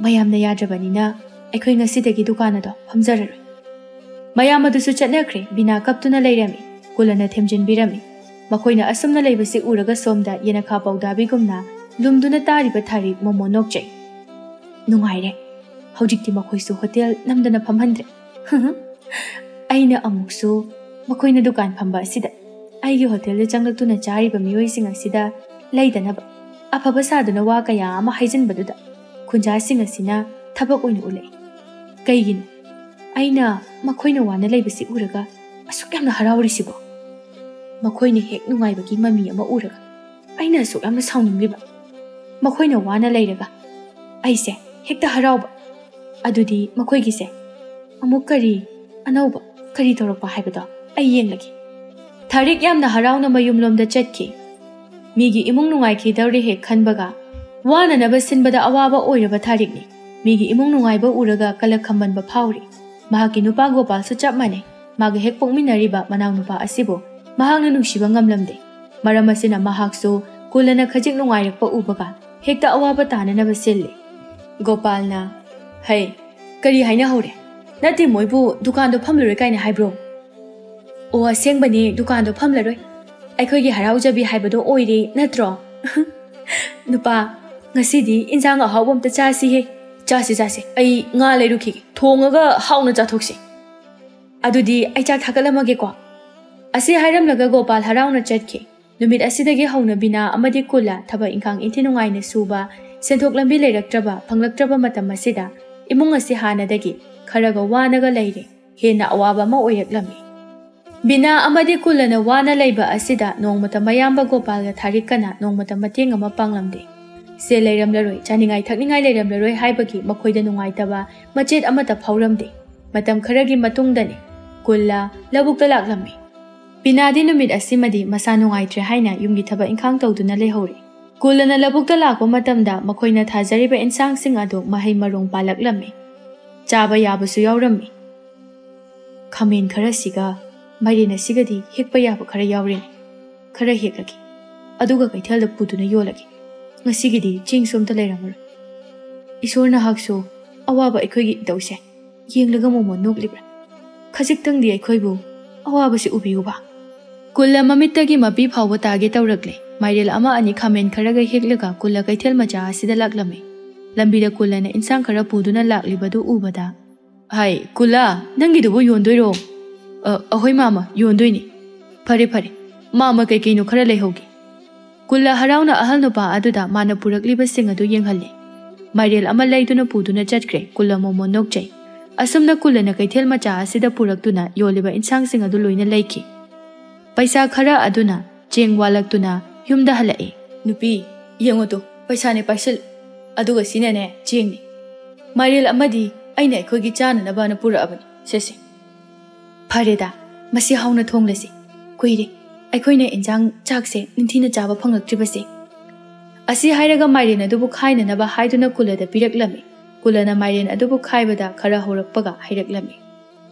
ꯃꯌꯥꯝꯅ ꯌꯥꯗ꯭ꯔꯕꯅꯤꯅ ꯑꯩꯈꯣꯏ ꯉꯁꯤꯗꯒꯤ ꯗꯨꯀꯥꯟ ꯑꯗꯣ ꯐꯝꯖꯔꯔꯣꯏ"꯫ ꯃꯌꯥꯝ ꯑꯗꯨꯁꯨ ꯆꯠꯅꯈ꯭ꯔꯦ꯫ ꯕꯤꯅꯥ ꯀꯞꯇꯨꯅ ꯂꯩꯔꯝꯃꯤ꯫ ꯀꯨꯜꯂꯅ ꯊꯦꯝꯖꯤꯟꯕꯤꯔꯝꯃꯤ꯫ ꯃꯈꯣꯏꯅ ꯑꯁꯨꯝꯅ ꯂꯩꯕꯁꯤ ꯎꯔꯒ ꯁꯣꯝꯗ ꯌꯦꯅꯈꯥ ꯄꯧꯗꯥꯕꯤꯒꯨꯝꯅ ꯂꯨꯝꯗꯨꯅ ꯇꯥꯔꯤꯕ ꯊꯥꯔꯤꯛ ꯃꯣꯃꯣꯟ ꯅꯣꯛꯆꯩ꯫ "ꯅꯨꯡꯉꯥꯏꯔꯦ꯫ ꯍꯧꯖꯤꯛꯇꯤ ꯃꯈꯣꯏꯁꯨ ꯍꯣꯇꯦꯜ ꯅꯝꯗꯅ ꯐꯝꯍꯟꯗ꯭ꯔꯦ꯫ ꯑꯩꯅ ꯑꯃꯨꯛꯁꯨ ꯃꯈꯣꯏꯅ ꯗꯨꯀꯥꯟ ꯐꯝꯕ ꯑꯁꯤꯗ ꯑꯩꯒꯤ ꯍꯣꯇꯦꯜꯗ ꯆꯪꯂꯛꯇꯨꯅ ꯆꯥꯔꯤꯕ ꯃꯤꯑꯣꯏꯁꯤꯡ ꯑꯁꯤꯗ ꯂꯩꯗꯅꯕ ꯑꯐꯕ ꯁꯥꯗꯨꯅ ꯋꯥ ꯀꯌꯥ ꯑꯃ ꯍꯥꯏꯖꯤꯟꯕꯗꯨꯗ ꯈꯨꯟꯖꯥꯁꯤꯡ ꯑꯁꯤꯅ ꯊꯕꯛ ꯑꯣꯏꯅ ꯎꯠꯂꯛꯏ꯫ ꯀꯩꯒꯤꯅꯣ ꯑꯩꯅ ꯃꯈꯣꯏꯅ ꯋꯥꯅ ꯂꯩꯕꯁꯤ ꯎꯔꯒ ꯑꯁꯨꯛ ꯌꯥꯝꯅ ꯍꯔꯥꯎꯔꯤꯁꯤꯕꯣ? ꯃꯈꯣꯏꯅ ꯍꯦꯛ ꯅꯨꯡꯉꯥꯏꯕꯒꯤ ꯃꯃꯤ ꯑꯃ ꯎꯔꯒ ꯑꯩꯅ ꯑꯁꯨꯛ ꯌꯥꯝꯅ ꯁꯥꯎꯅꯤꯡꯂꯤꯕ? ꯃꯈꯣꯏꯅ ꯋꯥꯅ ꯂꯩꯔꯒ ꯑꯩꯁꯦ ꯍꯦꯛꯇ ꯍꯔꯥꯎꯕ꯫ ꯑꯗꯨꯗꯤ ꯃꯈꯣꯏꯒꯤꯁꯦ ꯑꯃꯨꯛ ꯀꯔꯤ ꯑꯅꯧꯕ, ꯀꯔꯤ ꯇꯧꯔꯛꯄ ꯍꯥꯏꯕꯗꯣ ꯑꯩ ꯌꯦꯡꯂꯒꯦ"꯫ ꯊꯥꯔꯤꯛ ꯌꯥꯝꯅ ꯍꯔꯥꯎꯅ ꯃꯌꯨꯝꯂꯣꯝꯗ ꯆꯠꯈꯤ꯫ ꯃꯤꯒꯤ ꯏꯃꯨꯡ ꯅꯨꯡꯉꯥꯏꯈꯤꯗꯧꯔꯦ ꯍꯦꯛ ꯈꯟꯕꯒ, ꯋꯥꯅꯅꯕ ꯁꯤꯟꯕꯗ ꯑꯋꯥꯕ ꯑꯣꯏꯔꯕ ꯊꯥꯔꯤꯛꯅꯤ꯫ ꯃꯤꯒꯤ ꯏꯃꯨꯡ ꯅꯨꯡꯉꯥꯏꯕ ꯎꯔꯒ ꯀꯂꯛ ꯈꯝꯕꯟꯕ ꯐꯥꯎꯔꯤ꯫ ꯃꯍꯥꯛꯀꯤ ꯅꯨꯄꯥ ꯒꯣꯄꯥꯜꯁꯨ ꯆꯞ ꯃꯥꯟꯅꯩ꯫ ꯃꯥꯒ ꯍꯦꯛ ꯄꯣꯛꯃꯤꯟꯅꯔꯤꯕ ꯃꯅꯥꯎꯅꯨꯄꯥ ꯑꯁꯤꯕꯨ ꯃꯍꯥꯛꯅ ꯅꯨꯡꯁꯤꯕ ꯉꯝꯂꯝꯗꯦ꯫ ꯃꯔꯝ ꯑꯁꯤꯅ ꯃꯍꯥꯛꯁꯨ ꯀꯨꯜꯂꯅ ꯈꯖꯤꯛ ꯅꯨꯡꯉꯥꯏꯔꯛꯄ ꯎꯕꯒ ꯍꯦꯛꯇ ꯑꯋꯥꯕ ꯇꯥꯅꯅꯕ ꯁꯤꯜꯂꯤ꯫ ꯒꯣꯄꯥꯜꯅ, "ꯍꯩ, ꯀꯔꯤ ꯍꯥꯏꯅꯍꯧꯔꯦ? ꯅꯠꯇꯦ, ꯃꯣꯏꯕꯨ ꯗꯨꯀꯥꯟꯗꯣ ꯐꯝꯂꯔꯣꯏ ꯀꯥꯏꯅ ꯍꯥꯏꯕ꯭ꯔꯣ?" "ꯑꯣ, ꯑꯁꯦꯡꯕꯅꯤ, ꯗꯨꯀꯥꯟꯗꯣ ꯐꯝꯂꯔꯣꯏ꯫ ꯑꯩꯈꯣꯏꯒꯤ ꯍꯔꯥꯎꯖꯕꯤ ꯍꯥꯏꯕꯗꯣ ꯑꯣꯏꯔꯦ ꯅꯠꯇ꯭ꯔꯣ?" "ꯅꯨꯄꯥ, ꯉꯁꯤꯗꯤ ꯏꯟꯖꯥꯡ ꯑꯍꯥꯎꯕ ꯑꯝꯇ ꯆꯥꯁꯤꯍꯦ꯫" "ꯆꯥꯁꯤ, ꯆꯥꯁꯤ꯫ ꯑꯩ ꯉꯥ ꯂꯩꯔꯨꯈꯤꯒꯦ꯫ ꯊꯣꯡꯉꯒ ꯍꯥꯎꯅ ꯆꯥꯊꯣꯛꯁꯤ꯫ ꯑꯗꯨꯗꯤ ꯑꯩ ꯆꯥꯛ ꯊꯥꯒꯠꯂꯝꯃꯒꯦꯀꯣ꯫" ꯑꯁꯤ ꯍꯥꯏꯔꯝꯂꯒ ꯒꯣꯄꯥꯜ ꯍꯔꯥꯎꯅ ꯆꯠꯈꯤ꯫ ꯅꯨꯃꯤꯠ ꯑꯁꯤꯗꯒꯤ ꯍꯧꯅ ꯕꯤꯅꯥ ꯑꯃꯗꯤ ꯀꯨꯜꯂ ꯊꯕꯛ ꯏꯪꯈꯥꯡ ꯏꯟꯊꯤ ꯅꯨꯡꯉꯥꯏꯅ ꯁꯨꯕ, ꯁꯦꯟꯊꯣꯛ ꯂꯝꯕꯤ ꯂꯩꯔꯛꯇ꯭ꯔꯕ, ꯐꯪꯂꯛꯇ꯭ꯔꯕ ꯃꯇꯝ ꯑꯁꯤꯗ ꯏꯃꯨꯡ ꯑꯁꯤ ꯍꯥꯟꯅꯗꯒꯤ ꯈꯔꯒ ꯋꯥꯅꯒ ꯂꯩꯔꯦ꯫ ꯍꯦꯟꯅ ꯑꯋꯥꯕ ꯑꯃ ꯑꯣꯏꯔꯛꯂꯝꯃꯤ꯫ ꯕꯤꯅꯥ ꯑꯃꯗꯤ ꯀꯨꯜꯂꯅ ꯋꯥꯅ ꯂꯩꯕ ꯑꯁꯤꯗ ꯅꯣꯡꯃꯇ ꯃꯌꯥꯝꯕ ꯒꯣꯄꯥꯜꯒ ꯊꯥꯔꯤꯛꯀꯅ ꯅꯣꯡꯃꯇ ꯃꯇꯦꯡ ꯑꯃ ꯄꯥꯡꯂꯝꯗꯦ꯫ ꯁꯦꯜ ꯂꯩꯔꯝꯂꯔꯣꯏ, ꯆꯥꯅꯤꯡꯉꯥꯏ ꯊꯛꯅꯤꯡꯉꯥꯏ ꯂꯩꯔꯝꯂꯔꯣꯏ ꯍꯥꯏꯕꯒꯤ ꯃꯈꯣꯏꯗ ꯅꯨꯡꯉꯥꯏꯇꯕ ꯃꯆꯦꯠ ꯑꯃꯠꯇ ꯐꯥꯎꯔꯝꯗꯦ꯫ ꯃꯇꯝ ꯈꯔꯒꯤ ꯃꯇꯨꯡꯗꯅꯤ ꯀꯨꯜꯂ ꯂꯧꯕꯨꯛꯇ ꯂꯥꯛꯂꯝꯃꯤ꯫ ꯕꯤꯅꯥꯗꯤ ꯅꯨꯃꯤꯠ ꯑꯁꯤꯃꯗꯤ ꯃꯁꯥ ꯅꯨꯡꯉꯥꯏꯇ꯭ꯔꯦ ꯍꯥꯏꯅ ꯌꯨꯝꯒꯤ ꯊꯕꯛ ꯏꯪꯈꯥꯡ ꯇꯧꯗꯨꯅ ꯂꯩꯍꯧꯔꯤ꯫ ꯀꯨꯜꯂꯅ ꯂꯧꯕꯨꯛꯇ ꯂꯥꯛꯄ ꯃꯇꯝꯗ ꯃꯈꯣꯏꯅ ꯊꯥꯖꯔꯤꯕ ꯏꯟꯁꯥꯡꯁꯤꯡ ꯑꯗꯨ ꯃꯍꯩ ꯃꯔꯣꯡ ꯄꯥꯜꯂꯛꯂꯝꯃꯤ꯫ ꯆꯥꯕ ꯌꯥꯕꯁꯨ ꯌꯥꯎꯔꯝꯃꯤ꯫ "ꯈꯥꯃꯦꯟ ꯈꯔꯁꯤꯒ ꯃꯥꯏꯔꯦꯟ ꯑꯁꯤꯒꯗꯤ ꯍꯦꯛꯄ ꯌꯥꯕ ꯈꯔ ꯌꯥꯎꯔꯦꯅꯦ꯫ ꯈꯔ ꯍꯦꯛꯂꯒꯦ꯫ ꯑꯗꯨꯒ ꯀꯩꯊꯦꯜꯗ ꯄꯨꯗꯨꯅ ꯌꯣꯜꯂꯒꯦ꯫ ꯉꯁꯤꯒꯤꯗꯤ ꯆꯦꯡꯁꯨ ꯑꯝꯇ ꯂꯩꯔꯝꯃꯔꯣꯏ꯫ ꯏꯁꯣꯔ ꯅꯍꯥꯛꯁꯨ ꯑꯋꯥꯕ ꯑꯩꯈꯣꯏꯒꯤ ꯏꯇꯧꯁꯦ ꯌꯦꯡꯂꯒ ꯃꯣꯃꯣꯟ ꯅꯣꯛꯂꯤꯕ꯭ꯔꯥ? ꯈꯖꯤꯛꯇꯪꯗꯤ ꯑꯩꯈꯣꯏꯕꯨ ꯑꯋꯥꯕꯁꯤ ꯎꯕꯤꯌꯨꯕ꯫" ꯀꯨꯜꯂ ꯃꯃꯤꯠꯇꯒꯤ ꯃꯄꯤ ꯐꯥꯎꯕ ꯇꯥꯒꯦ ꯇꯧꯔꯛꯂꯦ꯫ ꯃꯥꯏꯔꯦꯜ ꯑꯃ ꯑꯅꯤ ꯈꯥꯃꯦꯟ ꯈꯔꯒ ꯍꯦꯛꯂꯒ ꯀꯨꯜꯂ ꯀꯩꯊꯦꯜ ꯃꯆꯥ ꯑꯁꯤꯗ ꯂꯥꯛꯂꯝꯃꯤ꯫ ꯂꯝꯕꯤꯗ ꯀꯨꯜꯂꯅ ꯏꯟꯁꯥꯡ ꯈꯔ ꯄꯨꯗꯨꯅ ꯂꯥꯛꯂꯤꯕꯗꯨ ꯎꯕꯗ, "ꯍꯥꯏ, ꯀꯨꯜꯂ, ꯅꯪꯒꯤꯗꯨꯕꯨ ꯌꯣꯟꯗꯣꯏꯔꯣ?" "ꯑ, ꯑꯍꯣꯏ ꯃꯥꯃ, ꯌꯣꯟꯗꯣꯏꯅꯤ꯫" "ꯐꯔꯦ, ꯐꯔꯦ꯫ ꯃꯥꯃ, ꯀꯩ ꯀꯩꯅꯣ ꯈꯔ ꯂꯩꯍꯧꯒꯦ꯫" ꯀꯨꯜꯂ ꯍꯔꯥꯎꯅ ꯑꯍꯜ ꯅꯨꯄꯥ ꯑꯗꯨꯗ ꯃꯥꯅ ꯄꯨꯔꯛꯂꯤꯕꯁꯤꯡ ꯑꯗꯨ ꯌꯦꯡꯍꯜꯂꯦ꯫ ꯃꯥꯏꯔꯦꯜ ꯑꯃ ꯂꯩꯗꯨꯅ ꯄꯨꯗꯨꯅ ꯆꯠꯈ꯭ꯔꯦ꯫ ꯀꯨꯜꯂ ꯃꯣꯃꯣꯟ ꯅꯣꯛꯆꯩ꯫ ꯑꯁꯨꯝꯅ ꯀꯨꯜꯂꯅ ꯀꯩꯊꯦꯜ ꯃꯆꯥ ꯑꯁꯤꯗ ꯄꯨꯔꯛꯇꯨꯅ ꯌꯣꯜꯂꯤꯕ ꯏꯟꯁꯥꯡꯁꯤꯡ ꯑꯗꯨ ꯂꯣꯏꯅ ꯂꯩꯈꯤ꯫ ꯄꯩꯁꯥ ꯈꯔ ꯑꯗꯨꯅ ꯆꯦꯡ ꯋꯥꯜꯂꯛꯇꯨꯅ ꯌꯨꯝꯗ ꯍꯜꯂꯛꯏ꯫ "ꯅꯨꯄꯤ, ꯌꯦꯡꯉꯨ ꯇꯨ, ꯄꯩꯁꯥꯅꯦ, ꯄꯥꯏꯁꯤꯜꯂꯨ꯫ ꯑꯗꯨꯒ ꯁꯤꯅꯅꯦ ꯆꯦꯡꯅꯤ꯫ ꯃꯥꯏꯔꯦꯜ ꯑꯃꯗꯤ ꯑꯩꯅ ꯑꯩꯈꯣꯏꯒꯤ ꯆꯥꯅꯅꯕꯅ ꯄꯨꯔꯛꯑꯕꯅꯤ꯫ ꯁꯦ, ꯁꯦ꯫" "ꯐꯔꯦꯗ, ꯃꯁꯤ ꯍꯥꯎꯅ ꯊꯣꯡꯂꯁꯤ꯫ ꯀꯨꯏꯔꯦ ꯑꯩꯈꯣꯏꯅ ꯏꯟꯖꯥꯡ ꯆꯥꯛꯁꯦ ꯅꯤꯡꯊꯤꯅ ꯆꯥꯕ ꯐꯪꯂꯛꯇ꯭ꯔꯤꯕꯁꯦ꯫" ꯑꯁꯤ ꯍꯥꯏꯔꯒ ꯃꯥꯏꯔꯦꯟ ꯑꯗꯨꯕꯨ ꯈꯥꯏꯅꯅꯕ ꯍꯥꯏꯗꯨꯅ ꯀꯨꯜꯂꯗ ꯄꯤꯔꯛꯂꯝꯃꯤ꯫ ꯀꯨꯜꯂꯅ ꯃꯥꯏꯔꯦꯟ ꯑꯗꯨꯕꯨ ꯈꯥꯏꯕꯗ ꯈꯔ ꯍꯧꯔꯛꯄꯒ ꯍꯥꯏꯔꯛꯂꯝꯃꯤ,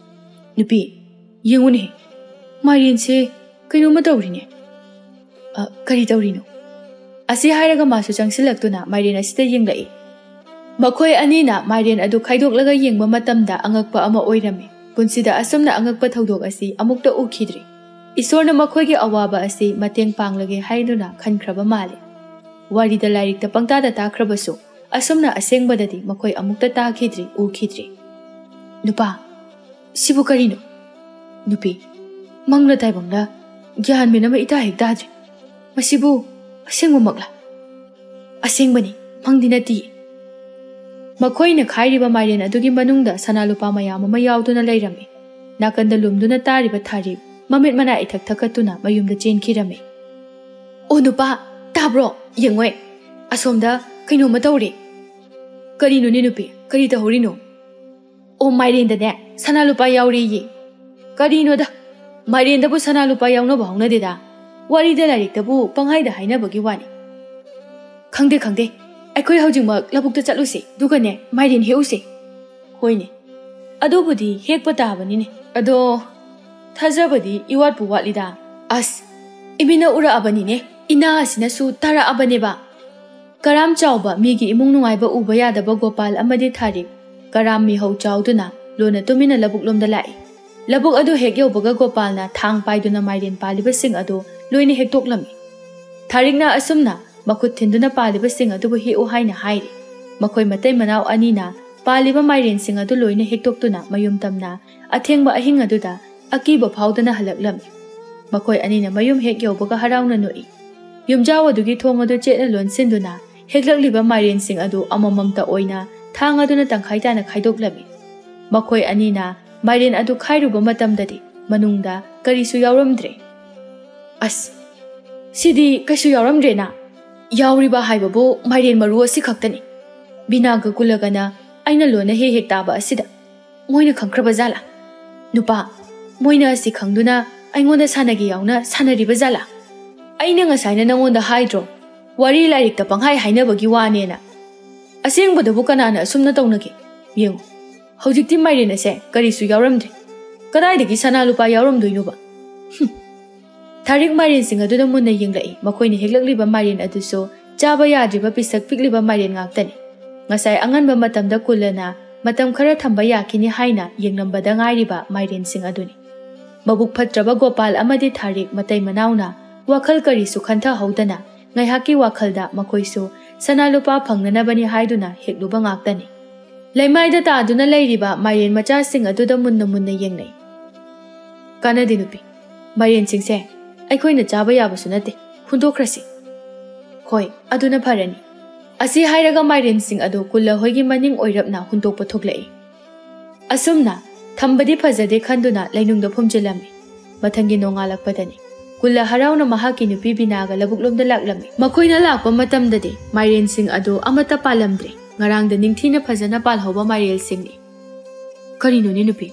"ꯅꯨꯄꯤ, "ꯌꯦꯡꯉꯨꯅꯦ, ꯃꯥꯏꯔꯦꯟꯁꯦ ꯀꯩꯅꯣꯝꯃ ꯇꯧꯔꯤꯅꯦ꯫ ꯑ, ꯀꯔꯤ ꯇꯧꯔꯤꯅꯣ?" ꯑꯁꯤ ꯍꯥꯏꯔꯒ ꯃꯥꯁꯨ ꯆꯪꯁꯤꯜꯂꯛꯇꯨꯅ ꯃꯥꯏꯔꯦꯟ ꯑꯁꯤꯗ ꯌꯦꯡꯂꯛꯏ꯫ ꯃꯈꯣꯏ ꯑꯅꯤꯅ ꯃꯥꯏꯔꯦꯟ ꯑꯗꯨ ꯈꯥꯏꯗꯣꯛꯂꯒ ꯌꯦꯡꯕ ꯃꯇꯝꯗ ꯑꯉꯛꯄ ꯑꯃ ꯑꯣꯏꯔꯝꯃꯤ꯫ ꯄꯨꯟꯁꯤꯗ ꯑꯁꯨꯝꯅ ꯑꯉꯛꯄ ꯊꯧꯗꯣꯛ ꯑꯁꯤ ꯑꯃꯨꯛꯇ ꯎꯈꯤꯗ꯭ꯔꯤ꯫ ꯏꯁꯣꯔꯅ ꯃꯈꯣꯏꯒꯤ ꯑꯋꯥꯕ ꯑꯁꯤ ꯃꯇꯦꯡ ꯄꯥꯡꯂꯒꯦ ꯍꯥꯏꯗꯨꯅ ꯈꯟꯈ꯭ꯔꯕ ꯃꯥꯜꯂꯤ꯫ ꯋꯥꯔꯤꯗ ꯂꯥꯏꯔꯤꯛꯇ ꯄꯪꯇꯥꯗ ꯇꯥꯈ꯭ꯔꯕꯁꯨ, ꯑꯁꯨꯝꯅ ꯑꯁꯦꯡꯕꯗꯗꯤ ꯃꯈꯣꯏ ꯑꯃꯨꯛꯇ ꯇꯥꯈꯤꯗ꯭ꯔꯤ, ꯎꯈꯤꯗ꯭ꯔꯤ꯫ "ꯅꯨꯄꯥ, ꯁꯤꯕꯨ ꯀꯔꯤꯅꯣ?" "ꯅꯨꯄꯤ, ꯃꯪꯂ ꯇꯥꯏꯕꯪꯂ ꯒ꯭ꯌꯥꯟ ꯃꯦꯟ ꯑꯃ ꯏꯇꯥ ꯍꯦꯛ ꯇꯥꯗ꯭ꯔꯦ꯫ ꯃꯁꯤꯕꯨ ꯑꯁꯦꯡꯕꯃꯛꯂ?" "ꯑꯁꯦꯡꯕꯅꯤ, ꯃꯪꯗꯤ ꯅꯠꯇꯤꯌꯦ꯫" ꯃꯈꯣꯏꯅ ꯈꯥꯏꯔꯤꯕ ꯃꯥꯏꯔꯦꯟ ꯑꯗꯨꯒꯤ ꯃꯅꯨꯡꯗ ꯁꯅꯥ ꯂꯨꯄꯥ ꯃꯌꯥꯝ ꯑꯃ ꯌꯥꯎꯗꯨꯅ ꯂꯩꯔꯝꯃꯤ꯫ ꯅꯥꯀꯟꯗ ꯂꯨꯝꯗꯨꯅ ꯇꯥꯔꯤꯕ ꯊꯥꯔꯤꯛ ꯃꯃꯤꯠ ꯃꯅꯥ ꯏꯊꯛ ꯊꯛꯀꯠꯇꯨꯅ ꯃꯌꯨꯝꯗ ꯆꯦꯟꯈꯤꯔꯝꯃꯤ꯫ "ꯑꯣ ꯅꯨꯄꯥ, ꯇꯥꯕ꯭ꯔꯣ? ꯌꯦꯡꯉꯣꯏ, ꯑꯁꯣꯝꯗ ꯀꯩꯅꯣꯝꯃ ꯇꯧꯔꯦ꯫" "ꯀꯔꯤꯅꯣꯅꯦ ꯅꯨꯄꯤ, ꯀꯔꯤ ꯇꯧꯍꯧꯔꯤꯅꯣ?" "ꯑꯣ, ꯃꯥꯏꯔꯦꯟꯗꯅꯦ ꯁꯅꯥ ꯂꯨꯄꯥ ꯌꯥꯎꯔꯦꯌꯦ꯫" "ꯀꯔꯤꯅꯣꯗ, ꯃꯥꯏꯔꯦꯟꯗꯕꯨ ꯁꯅꯥ ꯂꯨꯄꯥ ꯌꯥꯎꯅꯕ ꯍꯧꯅꯗꯦꯗ꯫ ꯋꯥꯔꯤꯗ ꯂꯥꯏꯔꯤꯛꯇꯕꯨ ꯄꯪꯍꯥꯏꯗ ꯍꯥꯏꯅꯕꯒꯤ ꯋꯥꯅꯤ꯫" "ꯈꯪꯗꯦ, ꯈꯪꯗꯦ, ꯑꯩꯈꯣꯏ ꯍꯧꯖꯤꯛꯃꯛ ꯂꯧꯕꯨꯛꯇ ꯆꯠꯂꯨꯁꯦ, ꯑꯗꯨꯒꯅꯦ ꯃꯥꯏꯔꯦꯟ ꯍꯦꯛꯎꯁꯦ꯫" "ꯍꯣꯏꯅꯦ, ꯑꯗꯨꯕꯨꯗꯤ ꯍꯦꯛꯄ ꯇꯥꯕꯅꯤꯅꯦ꯫ ꯑꯗꯣ ꯊꯥꯖꯕꯗꯤ ꯏꯋꯥꯠꯄꯨ ꯋꯥꯠꯂꯤꯗ꯫ ꯑꯁ, ꯏꯃꯤꯠꯅ ꯎꯔꯛꯑꯕꯅꯤꯅꯦ, ꯏꯅꯥ ꯑꯁꯤꯅꯁꯨ ꯇꯥꯔꯛꯑꯕꯅꯦꯕ꯫" ꯀꯔꯥꯝ ꯆꯥꯎꯕ ꯃꯤꯒꯤ ꯏꯃꯨꯡ ꯅꯨꯡꯉꯥꯏꯕ ꯎꯕ ꯌꯥꯗꯕ ꯒꯣꯄꯥꯜ ꯑꯃꯗꯤ ꯊꯥꯔꯤꯛ ꯀꯔꯥꯝ ꯃꯤꯍꯧ ꯆꯥꯎꯗꯨꯅ ꯂꯣꯟꯅ ꯇꯨꯃꯤꯟꯅ ꯂꯧꯕꯨꯛꯂꯣꯝꯗ ꯂꯥꯛꯏ꯫ ꯂꯧꯕꯨꯛ ꯑꯗꯨ ꯍꯦꯛ ꯌꯧꯕꯒ ꯒꯣꯄꯥꯜꯅ ꯊꯥꯡ ꯄꯥꯏꯗꯨꯅ ꯃꯥꯏꯔꯦꯟ ꯄꯥꯜꯂꯤꯕꯁꯤꯡ ꯑꯗꯨ ꯂꯣꯏꯅ ꯍꯦꯛꯇꯣꯛꯂꯝꯃꯤ꯫ ꯊꯥꯔꯤꯛꯅ ꯑꯁꯨꯝꯅ ꯃꯈꯨꯠ ꯊꯤꯟꯗꯨꯅ ꯄꯥꯜꯂꯤꯕꯁꯤꯡ ꯑꯗꯨꯕꯨ ꯍꯦꯛꯎ ꯍꯥꯏꯅ ꯍꯥꯏꯔꯤ꯫ ꯃꯈꯣꯏ ꯃꯇꯩ ꯃꯅꯥꯎ ꯑꯅꯤꯅ ꯄꯥꯜꯂꯤꯕ ꯃꯥꯏꯔꯦꯟꯁꯤꯡ ꯑꯗꯨ ꯂꯣꯏꯅ ꯍꯦꯛꯇꯣꯛꯇꯨꯅ ꯃꯌꯨꯝ ꯇꯝꯅ ꯑꯊꯦꯡꯕ ꯑꯍꯤꯡ ꯑꯗꯨꯗ ꯑꯀꯤꯕ ꯐꯥꯎꯗꯅ ꯍꯜꯂꯛꯂꯝꯃꯤ꯫ ꯃꯈꯣꯏ ꯑꯅꯤꯅ ꯃꯌꯨꯝ ꯍꯦꯛ ꯌꯧꯕꯒ ꯍꯔꯥꯎꯅ ꯅꯣꯛꯏ꯫ ꯌꯨꯝꯖꯥꯎ ꯑꯗꯨꯒꯤ ꯊꯣꯡ ꯑꯗꯨ ꯆꯦꯠꯅ ꯂꯣꯟꯁꯤꯟꯗꯨꯅ ꯍꯦꯛꯂꯛꯂꯤꯕ ꯃꯥꯏꯔꯦꯟꯁꯤꯡ ꯑꯗꯨ ꯑꯃꯃꯝꯇ ꯑꯣꯏꯅ ꯊꯥꯡ ꯑꯗꯨꯅ ꯇꯪꯈꯥꯏ ꯇꯥꯅ ꯈꯥꯏꯗꯣꯛꯂꯝꯃꯤ꯫ ꯃꯈꯣꯏ ꯑꯅꯤꯅ ꯃꯥꯏꯔꯦꯟ ꯑꯗꯨ ꯈꯥꯏꯔꯨꯕ ꯃꯇꯝꯗꯗꯤ ꯃꯅꯨꯡꯗ ꯀꯔꯤꯁꯨ ꯌꯥꯎꯔꯝꯗ꯭ꯔꯦ꯫ "ꯑꯁ, ꯁꯤꯗꯤ ꯀꯩꯁꯨ ꯌꯥꯎꯔꯝꯗ꯭ꯔꯦꯅ꯫ ꯌꯥꯎꯔꯤꯕ ꯍꯥꯏꯕꯕꯨ ꯃꯥꯏꯔꯦꯟ ꯃꯔꯨ ꯑꯁꯤ ꯈꯛꯇꯅꯤ꯫ ꯕꯤꯅꯥꯒ ꯀꯨꯂꯒꯅ ꯑꯩꯅ ꯂꯣꯟꯅ ꯍꯦꯛ ꯍꯦꯛ ꯇꯥꯕ ꯑꯁꯤꯗ ꯃꯣꯏꯅ ꯈꯪꯈ꯭ꯔꯕ ꯖꯥꯠꯂꯥ? ꯅꯨꯄꯥ, ꯃꯣꯏꯅ ꯑꯁꯤ ꯈꯪꯗꯨꯅ ꯑꯩꯉꯣꯟꯗ ꯁꯥꯟꯅꯒꯦ ꯌꯥꯎꯅ ꯁꯥꯟꯅꯔꯤꯕ ꯖꯥꯠꯂꯥ? ꯑꯩꯅ ꯉꯁꯥꯏꯅ ꯅꯉꯣꯟꯗ ꯍꯥꯏꯗ꯭ꯔꯣ, ꯋꯥꯔꯤ ꯂꯥꯏꯔꯤꯛꯇ ꯄꯪꯍꯥꯏ ꯍꯥꯏꯅꯕꯒꯤ ꯋꯥꯅꯦꯅ? ꯑꯁꯦꯡꯕꯗꯕꯨ ꯀꯅꯥꯅ ꯑꯁꯨꯝꯅ ꯇꯧꯅꯒꯦ? ꯌꯦꯡꯉꯨ, ꯍꯧꯖꯤꯛꯇꯤ ꯃꯥꯏꯔꯦꯟ ꯑꯁꯦ ꯀꯔꯤꯁꯨ ꯌꯥꯎꯔꯝꯗ꯭ꯔꯦ꯫" "ꯀꯗꯥꯏꯗꯒꯤ ꯁꯅꯥ ꯂꯨꯄꯥ ꯌꯥꯎꯔꯝꯗꯣꯏꯅꯣꯕ?" ꯍꯨꯝ꯫ ꯊꯥꯔꯤꯛ ꯃꯥꯏꯔꯦꯟꯁꯤꯡ ꯑꯗꯨꯗ ꯃꯨꯟꯅ ꯌꯦꯡꯂꯛꯏ꯫ ꯃꯈꯣꯏꯅ ꯍꯦꯛꯂꯛꯂꯤꯕ ꯃꯥꯏꯔꯦꯟ ꯑꯗꯨꯁꯨ ꯆꯥꯕ ꯌꯥꯗ꯭ꯔꯤꯕ ꯄꯤꯁꯛ ꯄꯤꯛꯂꯤꯕ ꯃꯥꯏꯔꯦꯟ ꯉꯥꯛꯇꯅꯤ꯫ ꯉꯁꯥꯏ ꯑꯉꯟꯕ ꯃꯇꯝꯗ ꯀꯨꯜꯂꯅ ꯃꯇꯝ ꯈꯔ ꯊꯝꯕ ꯌꯥꯈꯤꯅꯤ ꯍꯥꯏꯅ ꯌꯦꯡꯂꯝꯕꯗ ꯉꯥꯏꯔꯤꯕ ꯃꯥꯏꯔꯦꯟꯁꯤꯡ ꯑꯗꯨꯅꯤ꯫ ꯃꯕꯨꯛ ꯐꯠꯇ꯭ꯔꯕ ꯒꯣꯄꯥꯜ ꯑꯃꯗꯤ ꯊꯥꯔꯤꯛ ꯃꯇꯩ ꯃꯅꯥꯎꯅ ꯋꯥꯈꯜ ꯀꯔꯤꯁꯨ ꯈꯟꯊꯍꯧꯗꯅ ꯉꯥꯏꯍꯥꯛꯀꯤ ꯋꯥꯈꯜꯗ ꯃꯈꯣꯏꯁꯨ ꯁꯅꯥ ꯂꯨꯄꯥ ꯐꯪꯅꯅꯕꯅꯤ ꯍꯥꯏꯗꯨꯅ ꯍꯦꯛꯂꯨꯕ ꯉꯥꯛꯇꯅꯤ꯫ ꯂꯩꯃꯥꯏꯗ ꯇꯥꯗꯨꯅ ꯂꯩꯔꯤꯕ ꯃꯥꯏꯔꯦꯟ ꯃꯆꯥꯁꯤꯡ ꯑꯗꯨꯗ ꯃꯨꯟꯅ ꯃꯨꯟꯅ ꯌꯦꯡꯅꯩ꯫ "ꯀꯥꯟꯅꯗꯦ ꯅꯨꯄꯤ, ꯃꯥꯏꯔꯦꯟꯁꯤꯡꯁꯦ ꯑꯩꯈꯣꯏꯅ ꯆꯥꯕ ꯌꯥꯕꯁꯨ ꯅꯠꯇꯦ, ꯍꯨꯟꯗꯣꯛꯈ꯭ꯔꯁꯤ꯫" "ꯍꯣꯏ, ꯑꯗꯨꯅ ꯐꯔꯅꯤ꯫" ꯑꯁꯤ ꯍꯥꯏꯔꯒ ꯃꯥꯏꯔꯦꯟꯁꯤꯡ ꯑꯗꯨ ꯀꯨꯜꯂ ꯍꯣꯏꯒꯤ ꯃꯅꯤꯡ ꯑꯣꯏꯔꯞꯅ ꯍꯨꯟꯗꯣꯛꯄ ꯊꯣꯛꯂꯛꯏ꯫ ꯑꯁꯨꯝꯅ ꯊꯝꯕꯗꯤ ꯐꯖꯗꯦ ꯈꯟꯗꯨꯅ ꯂꯩꯅꯨꯡꯗ ꯐꯨꯝꯖꯤꯜꯂꯝꯃꯤ꯫ ꯃꯊꯪꯒꯤ ꯅꯣꯡꯉꯥꯜꯂꯛꯄꯗꯅꯤ ꯀꯨꯜꯂ ꯍꯔꯥꯎꯅ ꯃꯍꯥꯛꯀꯤ ꯅꯨꯄꯤ ꯕꯤꯅꯥꯒ ꯂꯧꯕꯨꯛꯂꯣꯝꯗ ꯂꯥꯛꯂꯝꯃꯤ꯫ ꯃꯈꯣꯏꯅ ꯂꯥꯛꯄ ꯃꯇꯝꯗꯗꯤ ꯃꯥꯏꯔꯦꯟꯁꯤꯡ ꯑꯗꯨ ꯑꯃꯠꯇ ꯄꯥꯜꯂꯝꯗ꯭ꯔꯦ꯫ ꯉꯔꯥꯡꯗ ꯅꯤꯡꯊꯤꯅ ꯐꯖꯅ ꯄꯥꯜꯍꯧꯕ ꯃꯥꯏꯔꯦꯟꯁꯤꯡꯅꯤ꯫ "ꯀꯔꯤꯅꯣꯅꯦ ꯅꯨꯄꯤ,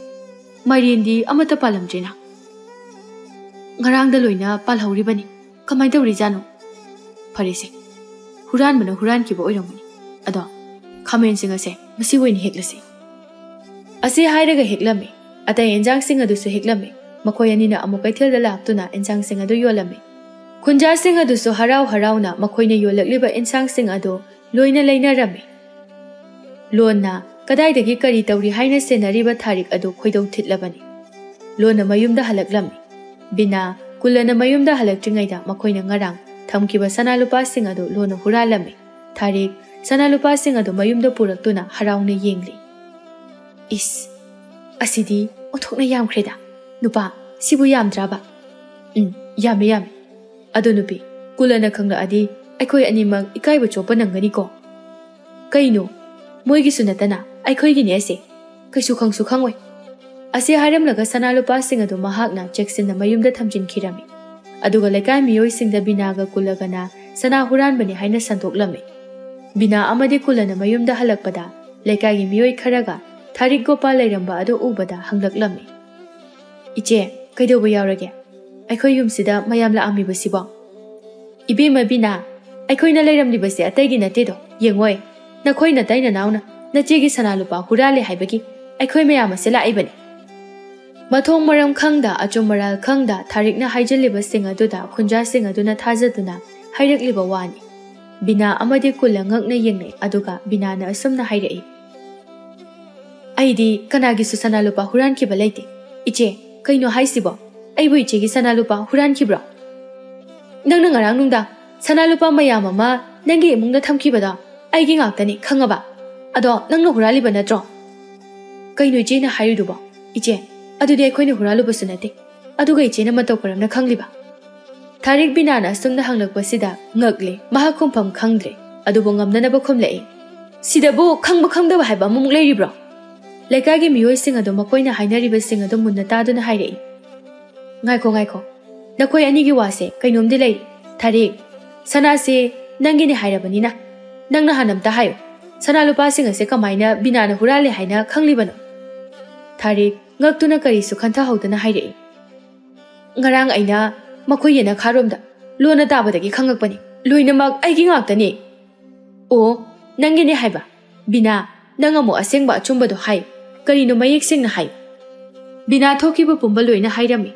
ꯃꯥꯏꯔꯦꯟꯗꯤ ꯑꯃꯠꯇ ꯄꯥꯜꯂꯝꯗ꯭ꯔꯦꯅ?" "ꯉꯔꯥꯡꯗ ꯂꯣꯏꯅ ꯄꯥꯜꯍꯧꯔꯤꯕꯅꯤ꯫ ꯀꯃꯥꯏꯅ ꯇꯧꯔꯤꯖꯥꯠꯅꯣ?" "ꯐꯔꯦꯁꯦ, ꯍꯨꯔꯥꯟꯕꯅ ꯍꯨꯔꯥꯟꯈꯤꯕ ꯑꯣꯏꯔꯝꯒꯅꯤ꯫ ꯑꯗꯣ ꯈꯥꯃꯦꯟꯁꯤꯡ ꯑꯁꯦ ꯃꯁꯤ ꯑꯣꯏꯅ ꯍꯦꯛꯂꯁꯤ꯫" ꯑꯁꯤ ꯍꯥꯏꯔꯒ ꯍꯦꯛꯂꯝꯃꯤ꯫ ꯑꯇꯩ ꯑꯦꯟꯖꯥꯡꯁꯤꯡ ꯑꯗꯨꯁꯨ ꯍꯦꯛꯂꯝꯃꯤ꯫ ꯃꯈꯣꯏ ꯑꯅꯤꯅ ꯑꯃꯨꯛ ꯀꯩꯊꯦꯜꯗ ꯂꯥꯛꯇꯨꯅ ꯑꯦꯟꯖꯥꯡꯁꯤꯡ ꯑꯗꯨ ꯌꯣꯜꯂꯝꯃꯤ꯫ ꯈꯨꯟꯖꯥꯁꯤꯡ ꯑꯗꯨꯁꯨ ꯍꯔꯥꯎ ꯍꯔꯥꯎꯅ ꯃꯈꯣꯏꯅ ꯌꯣꯜꯂꯛꯂꯤꯕ ꯑꯦꯟꯁꯥꯡꯁꯤꯡ ꯑꯗꯨ ꯂꯣꯏꯅ ꯂꯩꯅꯔꯝꯃꯤ꯫ ꯂꯣꯟꯅ ꯀꯗꯥꯏꯗꯒꯤ ꯀꯔꯤ ꯇꯧꯔꯤ ꯍꯥꯏꯅ ꯁꯦꯟꯅꯔꯤꯕ ꯊꯥꯔꯤꯛ ꯑꯗꯨ ꯈꯣꯏꯗꯧ ꯊꯤꯠꯂꯕꯅꯤ꯫ ꯂꯣꯟꯅ ꯃꯌꯨꯝꯗ ꯍꯜꯂꯛꯂꯝꯃꯤ꯫ ꯕꯤꯅꯥ, ꯀꯨꯜꯂꯅ ꯃꯌꯨꯝꯗ ꯍꯜꯂꯛꯇ꯭ꯔꯤꯉꯩꯗ ꯃꯈꯣꯏꯅ ꯉꯔꯥꯡ ꯊꯝꯈꯤꯕ ꯁꯅꯥ ꯂꯨꯄꯥꯁꯤꯡ ꯑꯗꯨ ꯂꯣꯟꯅ ꯍꯨꯔꯥꯜꯂꯝꯃꯤ꯫ ꯊꯥꯔꯤꯛ ꯁꯅꯥ ꯂꯨꯄꯥꯁꯤꯡ ꯑꯗꯨ ꯃꯌꯨꯝꯗ ꯄꯨꯔꯛꯇꯨꯅ ꯍꯔꯥꯎꯅ ꯌꯦꯡꯂꯤ꯫ "ꯏꯁ, ꯑꯁꯤꯗꯤ ꯑꯣꯟꯊꯣꯛꯅ ꯌꯥꯝꯈ꯭ꯔꯦꯗ꯫ ꯅꯨꯄꯥ, ꯁꯤꯕꯨ ꯌꯥꯝꯗ꯭ꯔꯕ?" "ꯎꯝ, ꯌꯥꯝꯃꯤ, ꯌꯥꯝꯃꯤ꯫ ꯑꯗꯣ ꯅꯨꯄꯤ, ꯀꯨꯜꯂꯅ ꯈꯪꯂꯛꯑꯗꯤ ꯑꯩꯈꯣꯏ ꯑꯅꯤꯃꯛ ꯏꯀꯥꯏꯕ ꯆꯣꯞꯄ ꯅꯪꯒꯅꯤꯀꯣ꯫" "ꯀꯩꯅꯣ? ꯃꯣꯏꯒꯤꯁꯨ ꯅꯠꯇꯅ ꯑꯩꯈꯣꯏꯒꯤꯅꯦ ꯑꯁꯦ꯫ ꯀꯩꯁꯨ ꯈꯪꯁꯨ ꯈꯪꯉꯣꯏ꯫" ꯑꯁꯤ ꯍꯥꯏꯔꯝꯂꯒ ꯁꯅꯥ ꯂꯨꯄꯥꯁꯤꯡ ꯑꯗꯨ ꯃꯍꯥꯛꯅ ꯆꯦꯛꯁꯤꯟꯅ ꯃꯌꯨꯝꯗ ꯊꯝꯖꯤꯟꯈꯤꯔꯝꯃꯤ꯫ ꯑꯗꯨꯒ ꯂꯩꯀꯥꯏ ꯃꯤꯑꯣꯏꯁꯤꯡꯗ ꯕꯤꯅꯥꯒ ꯀꯨꯜꯂꯒꯅ ꯁꯅꯥ ꯍꯨꯔꯥꯟꯕꯅꯤ ꯍꯥꯏꯅ ꯁꯟꯗꯣꯛꯂꯝꯃꯤ꯫ ꯕꯤꯅꯥ ꯑꯃꯗꯤ ꯀꯨꯜꯂꯅ ꯃꯌꯨꯝꯗ ꯍꯜꯂꯛꯄꯗ ꯂꯩꯀꯥꯏꯒꯤ ꯃꯤꯑꯣꯏ ꯈꯔꯒ ꯊꯥꯔꯤꯛ ꯒꯣꯄꯥꯜ ꯂꯩꯔꯝꯕ ꯑꯗꯨ ꯎꯕꯗ ꯍꯪꯂꯛꯂꯝꯃꯤ꯫ "ꯏꯆꯦ, ꯀꯩꯗꯧꯕ ꯌꯥꯎꯔꯒꯦ? ꯑꯩꯈꯣꯏ ꯌꯨꯝꯁꯤꯗ ꯃꯌꯥꯝ ꯂꯥꯛꯑꯝꯃꯤꯕꯁꯤꯕꯣ?" "ꯏꯕꯦꯝꯃ ꯕꯤꯅꯥ, ꯑꯩꯈꯣꯏꯅ ꯂꯩꯔꯝꯂꯤꯕꯁꯦ ꯑꯇꯩꯒꯤ ꯅꯠꯇꯦꯗꯣ, ꯌꯦꯡꯉꯣꯏ, ꯅꯈꯣꯏ ꯅꯇꯩ ꯅꯅꯥꯎꯅ ꯅꯆꯦꯒꯤ ꯁꯅꯥ ꯂꯨꯄꯥ ꯍꯨꯔꯥꯜꯂꯦ ꯍꯥꯏꯕꯒꯤ ꯑꯩꯈꯣꯏ ꯃꯌꯥꯝ ꯑꯁꯦ ꯂꯥꯛꯏꯕꯅꯤ꯫" ꯃꯊꯣꯡ ꯃꯔꯝ ꯈꯪꯗ, ꯑꯆꯨꯝ ꯑꯔꯥꯜ ꯈꯪꯗ ꯊꯥꯔꯤꯛꯅ ꯍꯥꯏꯖꯤꯜꯂꯤꯕꯁꯤꯡ ꯑꯗꯨꯗ ꯈꯨꯟꯖꯥꯁꯤꯡ ꯑꯗꯨꯅ ꯊꯥꯖꯗꯨꯅ ꯍꯥꯏꯔꯛꯂꯤꯕ ꯋꯥꯅꯤ꯫ ꯕꯤꯅꯥ ꯑꯃꯗꯤ ꯀꯨꯜꯂ ꯉꯛꯅ ꯌꯦꯡꯅꯩ, ꯑꯗꯨꯒ ꯕꯤꯅꯥꯅ ꯑꯁꯨꯝꯅ ꯍꯥꯏꯔꯛꯏ, "ꯑꯩꯗꯤ ꯀꯅꯥꯒꯤꯁꯨ ꯁꯅꯥ ꯂꯨꯄꯥ ꯍꯨꯔꯥꯟꯈꯤꯕ ꯂꯩꯇꯦ꯫ ꯏꯆꯦ, ꯀꯩꯅꯣ ꯍꯥꯏꯁꯤꯕꯣ? ꯑꯩꯕꯨ ꯏꯆꯦꯒꯤ ꯁꯅꯥ ꯂꯨꯄꯥ ꯍꯨꯔꯥꯟꯈꯤꯕ꯭ꯔꯣ? ꯅꯪꯅ ꯉꯔꯥꯡ ꯅꯨꯡꯗꯥꯡ ꯁꯅꯥ ꯂꯨꯄꯥ ꯃꯌꯥꯝ ꯑꯃ ꯅꯪꯒꯤ ꯏꯃꯨꯡꯗ ꯊꯝꯈꯤꯕꯗꯣ ꯑꯩꯒꯤ ꯉꯥꯛꯇꯅꯤ, ꯈꯪꯉꯕ? ꯑꯗꯣ ꯅꯪꯅ ꯍꯨꯔꯥꯜꯂꯤꯕ ꯅꯠꯇ꯭ꯔꯣ?" "ꯀꯩꯅꯣ ꯏꯆꯦꯅ ꯍꯥꯏꯔꯤꯗꯨꯕꯣ? ꯏꯆꯦ, ꯑꯗꯨꯗꯤ ꯑꯩꯈꯣꯏꯅ ꯍꯨꯔꯥꯜꯂꯨꯕꯁꯨ ꯅꯠꯇꯦ꯫ ꯑꯗꯨꯒ ꯏꯆꯦꯅ ꯃꯇꯧ ꯀꯔꯝꯅ ꯈꯪꯂꯤꯕ?" ꯊꯥꯔꯤꯛ ꯕꯤꯅꯥꯅ ꯑꯁꯨꯝꯅ ꯍꯪꯂꯛꯄꯁꯤꯗ ꯉꯛꯂꯦ꯫ ꯃꯍꯥꯛ ꯈꯨꯝꯐꯝ ꯈꯪꯗ꯭ꯔꯦ꯫ ꯑꯗꯨꯕꯨ ꯉꯝꯅꯅꯕ ꯈꯨꯝꯂꯛꯏ, "ꯁꯤꯗꯕꯨ ꯈꯪꯕ ꯈꯪꯗꯕ ꯍꯥꯏꯕ ꯑꯃꯃꯨꯛ ꯂꯩꯔꯤꯕ꯭ꯔꯣ?" ꯂꯩꯀꯥꯏꯒꯤ ꯃꯤꯑꯣꯏꯁꯤꯡ ꯑꯗꯨ ꯃꯈꯣꯏꯅ ꯍꯥꯏꯅꯔꯤꯕꯁꯤꯡ ꯑꯗꯨ ꯃꯨꯟꯅ ꯇꯥꯗꯨꯅ ꯍꯥꯏꯔꯛꯏ, "ꯉꯥꯏꯈꯣ, ꯉꯥꯏꯈꯣ꯫ ꯅꯈꯣꯏ ꯑꯅꯤꯒꯤ ꯋꯥꯁꯦ ꯀꯩꯅꯣꯝꯗꯤ ꯂꯩꯔꯤ꯫ ꯊꯥꯔꯤꯛ, ꯁꯅꯥꯁꯦ ꯅꯪꯒꯤꯅꯦ ꯍꯥꯏꯔꯕꯅꯤꯅ, ꯅꯪꯅ ꯍꯥꯟꯅ ꯑꯝꯇ ꯍꯥꯏꯌꯨ꯫ ꯁꯅꯥ ꯂꯨꯄꯥꯁꯤꯡ ꯑꯁꯦ ꯀꯃꯥꯏꯅ ꯕꯤꯅꯥꯅ ꯍꯨꯔꯥꯜꯂꯦ ꯍꯥꯏꯅ ꯈꯪꯂꯤꯕꯅꯣ?" ꯊꯥꯔꯤꯛ, ꯉꯛꯇꯨꯅ ꯀꯔꯤꯁꯨ ꯈꯟꯊꯍꯧꯗꯅ ꯍꯥꯏꯔꯛꯏ, "ꯉꯔꯥꯡ ꯑꯩꯅ ꯃꯈꯣꯏ ꯌꯦꯅꯈꯥꯔꯣꯝꯗ ꯂꯣꯟꯅ ꯇꯥꯕꯗꯒꯤ ꯈꯪꯉꯛꯄꯅꯤ꯫ ꯂꯣꯏꯅꯃꯛ ꯑꯩꯒꯤ ꯉꯥꯛꯇꯅꯤ꯫" "ꯑꯣ, ꯅꯪꯒꯤꯅꯦ ꯍꯥꯏꯕ? ꯕꯤꯅꯥ, ꯅꯪ ꯑꯃꯨꯛ ꯑꯁꯦꯡꯕ ꯑꯆꯨꯝꯕꯗꯣ ꯍꯥꯏ꯫ ꯀꯔꯤꯅꯣ, ꯃꯌꯦꯛ ꯁꯦꯡꯅ ꯍꯥꯏ꯫" ꯕꯤꯅꯥ ꯊꯣꯛꯈꯤꯕ ꯄꯨꯝꯕ ꯂꯣꯏꯅ ꯍꯥꯏꯔꯝꯃꯤ꯫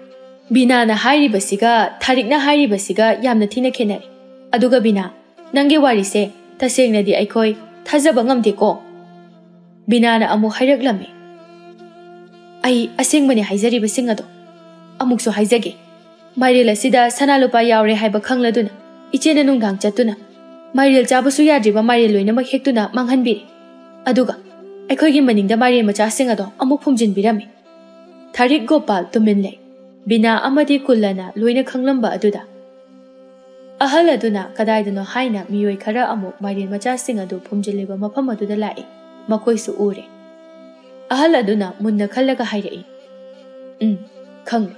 ꯕꯤꯅꯥꯅ ꯍꯥꯏꯔꯤꯕꯁꯤꯒ ꯊꯥꯔꯤꯛꯅ ꯍꯥꯏꯔꯤꯕꯁꯤꯒ ꯌꯥꯝꯅ ꯊꯤꯅ ꯈꯦꯠꯅꯔꯦ꯫ "ꯑꯗꯨꯒ ꯕꯤꯅꯥ, ꯅꯪꯒꯤ ꯋꯥꯔꯤꯁꯦ ꯇꯁꯦꯡꯅꯗꯤ ꯑꯩꯈꯣꯏ ꯊꯥꯖꯕ ꯉꯝꯗꯦꯀꯣ꯫" ꯕꯤꯅꯥꯅ ꯑꯃꯨꯛ ꯍꯥꯏꯔꯛꯂꯝꯃꯤ, "ꯑꯩ ꯑꯁꯦꯡꯕꯅꯦ ꯍꯥꯏꯖꯔꯤꯕꯁꯤꯡ ꯑꯗꯣ꯫ ꯑꯃꯨꯛꯁꯨ ꯍꯥꯏꯖꯒꯦ, ꯃꯥꯏꯔꯦꯜ ꯑꯁꯤꯗ ꯁꯅꯥ ꯂꯨꯄꯥ ꯌꯥꯎꯔꯦ ꯍꯥꯏꯕ ꯈꯪꯂꯗꯨꯅ ꯏꯆꯦꯅ ꯅꯨꯡꯗꯥꯡ ꯆꯠꯇꯨꯅ ꯃꯥꯏꯔꯦꯜ ꯆꯥꯕꯁꯨ ꯌꯥꯗ꯭ꯔꯤꯕ ꯃꯥꯏꯔꯦꯜ ꯂꯣꯏꯅꯃꯛ ꯍꯦꯛꯇꯨꯅ ꯃꯥꯡꯍꯟꯕꯤꯔꯦ꯫ ꯑꯗꯨꯒ ꯑꯩꯈꯣꯏꯒꯤ ꯃꯅꯤꯡꯗ ꯃꯥꯏꯔꯦꯜ ꯃꯆꯥꯁꯤꯡ ꯑꯗꯣ ꯑꯃꯨꯛ ꯐꯨꯝꯖꯤꯟꯕꯤꯔꯝꯃꯤ꯫" ꯊꯥꯔꯤꯛ ꯒꯣꯄꯥꯜ ꯇꯨꯃꯤꯟ ꯂꯩ꯫ ꯕꯤꯅꯥ ꯑꯃꯗꯤ ꯀꯨꯜꯂꯅ ꯂꯣꯏꯅ ꯈꯪꯂꯝꯕ ꯑꯗꯨꯗ, ꯑꯍꯜ ꯑꯗꯨꯅ ꯀꯗꯥꯏꯗꯅꯣ ꯍꯥꯏꯅ ꯃꯤꯑꯣꯏ ꯈꯔ ꯑꯃꯨꯛ ꯃꯥꯏꯔꯦꯟ ꯃꯆꯥꯁꯤꯡ ꯑꯗꯨ ꯐꯨꯝꯖꯤꯜꯂꯤꯕ ꯃꯐꯝ ꯑꯗꯨꯗ ꯂꯥꯛꯏ꯫ ꯃꯈꯣꯏꯁꯨ ꯎꯔꯦ꯫ ꯑꯍꯜ ꯑꯗꯨꯅ ꯃꯨꯟꯅ ꯈꯜꯂꯒ ꯍꯥꯏꯔꯛꯏ, "ꯎꯝ, ꯈꯪꯂꯦ꯫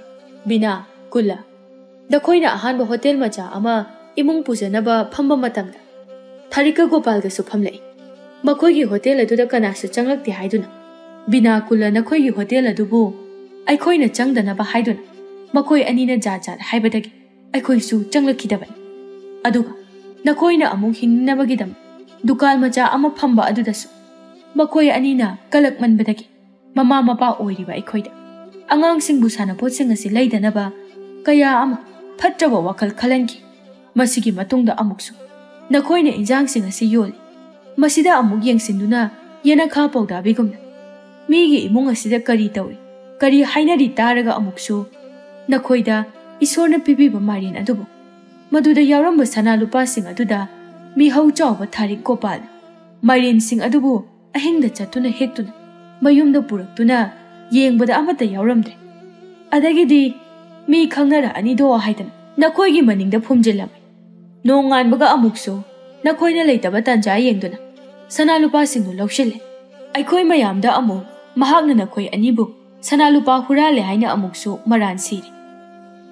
ꯕꯤꯅꯥ, ꯀꯨꯜꯂ, ꯅꯈꯣꯏꯅ ꯑꯍꯥꯟꯕ ꯍꯣꯇꯦꯜ ꯃꯆꯥ ꯑꯃ ꯏꯃꯨꯡ ꯄꯨꯖꯅꯕ ꯐꯝꯕ ꯃꯇꯝꯗ ꯊꯥꯔꯤꯛꯀ ꯒꯣꯄꯥꯜꯒꯁꯨ ꯐꯝꯂꯛꯏ꯫ ꯃꯈꯣꯏꯒꯤ ꯍꯣꯇꯦꯜ ꯑꯗꯨꯗ ꯀꯅꯥꯁꯨ ꯆꯪꯂꯛꯇꯦ ꯍꯥꯏꯗꯨꯅ, ꯕꯤꯅꯥ, ꯀꯨꯜꯂ, ꯅꯈꯣꯏꯒꯤ ꯍꯣꯇꯦꯜ ꯑꯗꯨꯕꯨ ꯑꯩꯈꯣꯏꯅ ꯆꯪꯗꯅꯕ ꯍꯥꯏꯗꯨꯅ ꯃꯈꯣꯏ ꯑꯅꯤꯅ ꯖꯥꯠ ꯖꯥꯠ ꯍꯥꯏꯕꯗꯒꯤ ꯑꯩꯈꯣꯏꯁꯨ ꯆꯪꯂꯛꯈꯤꯗꯕꯅꯤ꯫ ꯑꯗꯨꯒ ꯅꯈꯣꯏꯅ ꯑꯃꯨꯛ ꯍꯤꯡꯅꯕꯒꯤꯗꯃꯛ ꯗꯨꯀꯥꯟ ꯃꯆꯥ ꯑꯃ ꯐꯝꯕ ꯑꯗꯨꯗꯁꯨ ꯃꯈꯣꯏ ꯑꯅꯤꯅ ꯀꯂꯛꯃꯟꯕꯗꯒꯤ ꯃꯃꯥ ꯃꯄꯥ ꯑꯣꯏꯔꯤꯕ ꯑꯩꯈꯣꯏꯗ ꯑꯉꯥꯡꯁꯤꯡꯕꯨ ꯁꯥꯟꯅꯄꯣꯠꯁꯤꯡ ꯑꯁꯤ ꯂꯩꯗꯅꯕ ꯀꯌꯥ ꯑꯃ ꯐꯠꯇ꯭ꯔꯕ ꯋꯥꯈꯜ ꯈꯜꯍꯟꯈꯤ꯫ ꯃꯁꯤꯒꯤ ꯃꯇꯨꯡꯗ ꯑꯃꯨꯛꯁꯨ ꯅꯈꯣꯏꯅ ꯏꯟꯖꯥꯡꯁꯤꯡ ꯑꯁꯤ ꯌꯣꯜꯂꯤ, ꯃꯁꯤꯗ ꯑꯃꯨꯛ ꯌꯦꯡꯁꯤꯟꯗꯨꯅ ꯌꯦꯅꯈꯥ ꯄꯥꯎꯗꯥꯕꯤꯒꯨꯝꯅ ꯃꯤꯒꯤ ꯏꯃꯨꯡ ꯑꯁꯤꯗ ꯀꯔꯤ ꯇꯧꯏ, ꯀꯔꯤ ꯍꯥꯏꯅꯔꯤ ꯇꯥꯔꯒ ꯑꯃꯨꯛꯁꯨ ꯅꯈꯣꯏꯗ ꯏꯁꯣꯔꯅ ꯄꯤꯕꯤꯕ ꯃꯥꯏꯔꯦꯟ ꯑꯗꯨꯕꯨ ꯃꯗꯨꯗ ꯌꯥꯎꯔꯝꯕ ꯁꯅꯥ ꯂꯨꯄꯥꯁꯤꯡ ꯑꯗꯨꯗ ꯃꯤꯍꯧ ꯆꯥꯎꯕ ꯊꯥꯔꯤꯛ ꯒꯣꯄꯥꯜ ꯃꯥꯏꯔꯦꯟꯁꯤꯡ ꯑꯗꯨꯕꯨ ꯑꯍꯤꯡꯗ ꯆꯠꯇꯨꯅ ꯍꯦꯛꯇꯨꯅ ꯃꯌꯨꯝꯗ ꯄꯨꯔꯛꯇꯨꯅ ꯌꯦꯡꯕꯗ ꯑꯃꯠꯇ ꯌꯥꯎꯔꯝꯗ꯭ꯔꯦ꯫ ꯑꯗꯒꯤꯗꯤ ꯃꯤ ꯈꯪꯅꯔꯛꯑꯅꯤꯗꯣ ꯍꯥꯏꯗꯅ ꯅꯈꯣꯏꯒꯤ ꯃꯅꯤꯡꯗ ꯐꯨꯝꯖꯤꯜꯂꯝꯃꯤ꯫ ꯅꯣꯡꯉꯥꯟꯕꯒ ꯑꯃꯨꯛꯁꯨ ꯅꯈꯣꯏꯅ ꯂꯩꯇꯕ ꯇꯥꯟꯖꯥ ꯌꯦꯡꯗꯨꯅ ꯁꯅꯥ ꯂꯨꯄꯥꯁꯤꯡꯗꯨ ꯂꯧꯁꯤꯜꯂꯦ꯫ ꯑꯩꯈꯣꯏ ꯃꯌꯥꯝꯗ ꯑꯃꯨꯛ ꯃꯍꯥꯛꯅ ꯅꯈꯣꯏ ꯑꯅꯤꯕꯨ ꯁꯅꯥ ꯂꯨꯄꯥ ꯍꯨꯔꯥꯜꯂꯦ ꯍꯥꯏꯅ ꯑꯃꯨꯛꯁꯨ ꯃꯔꯥꯟ ꯁꯤꯔꯦ꯫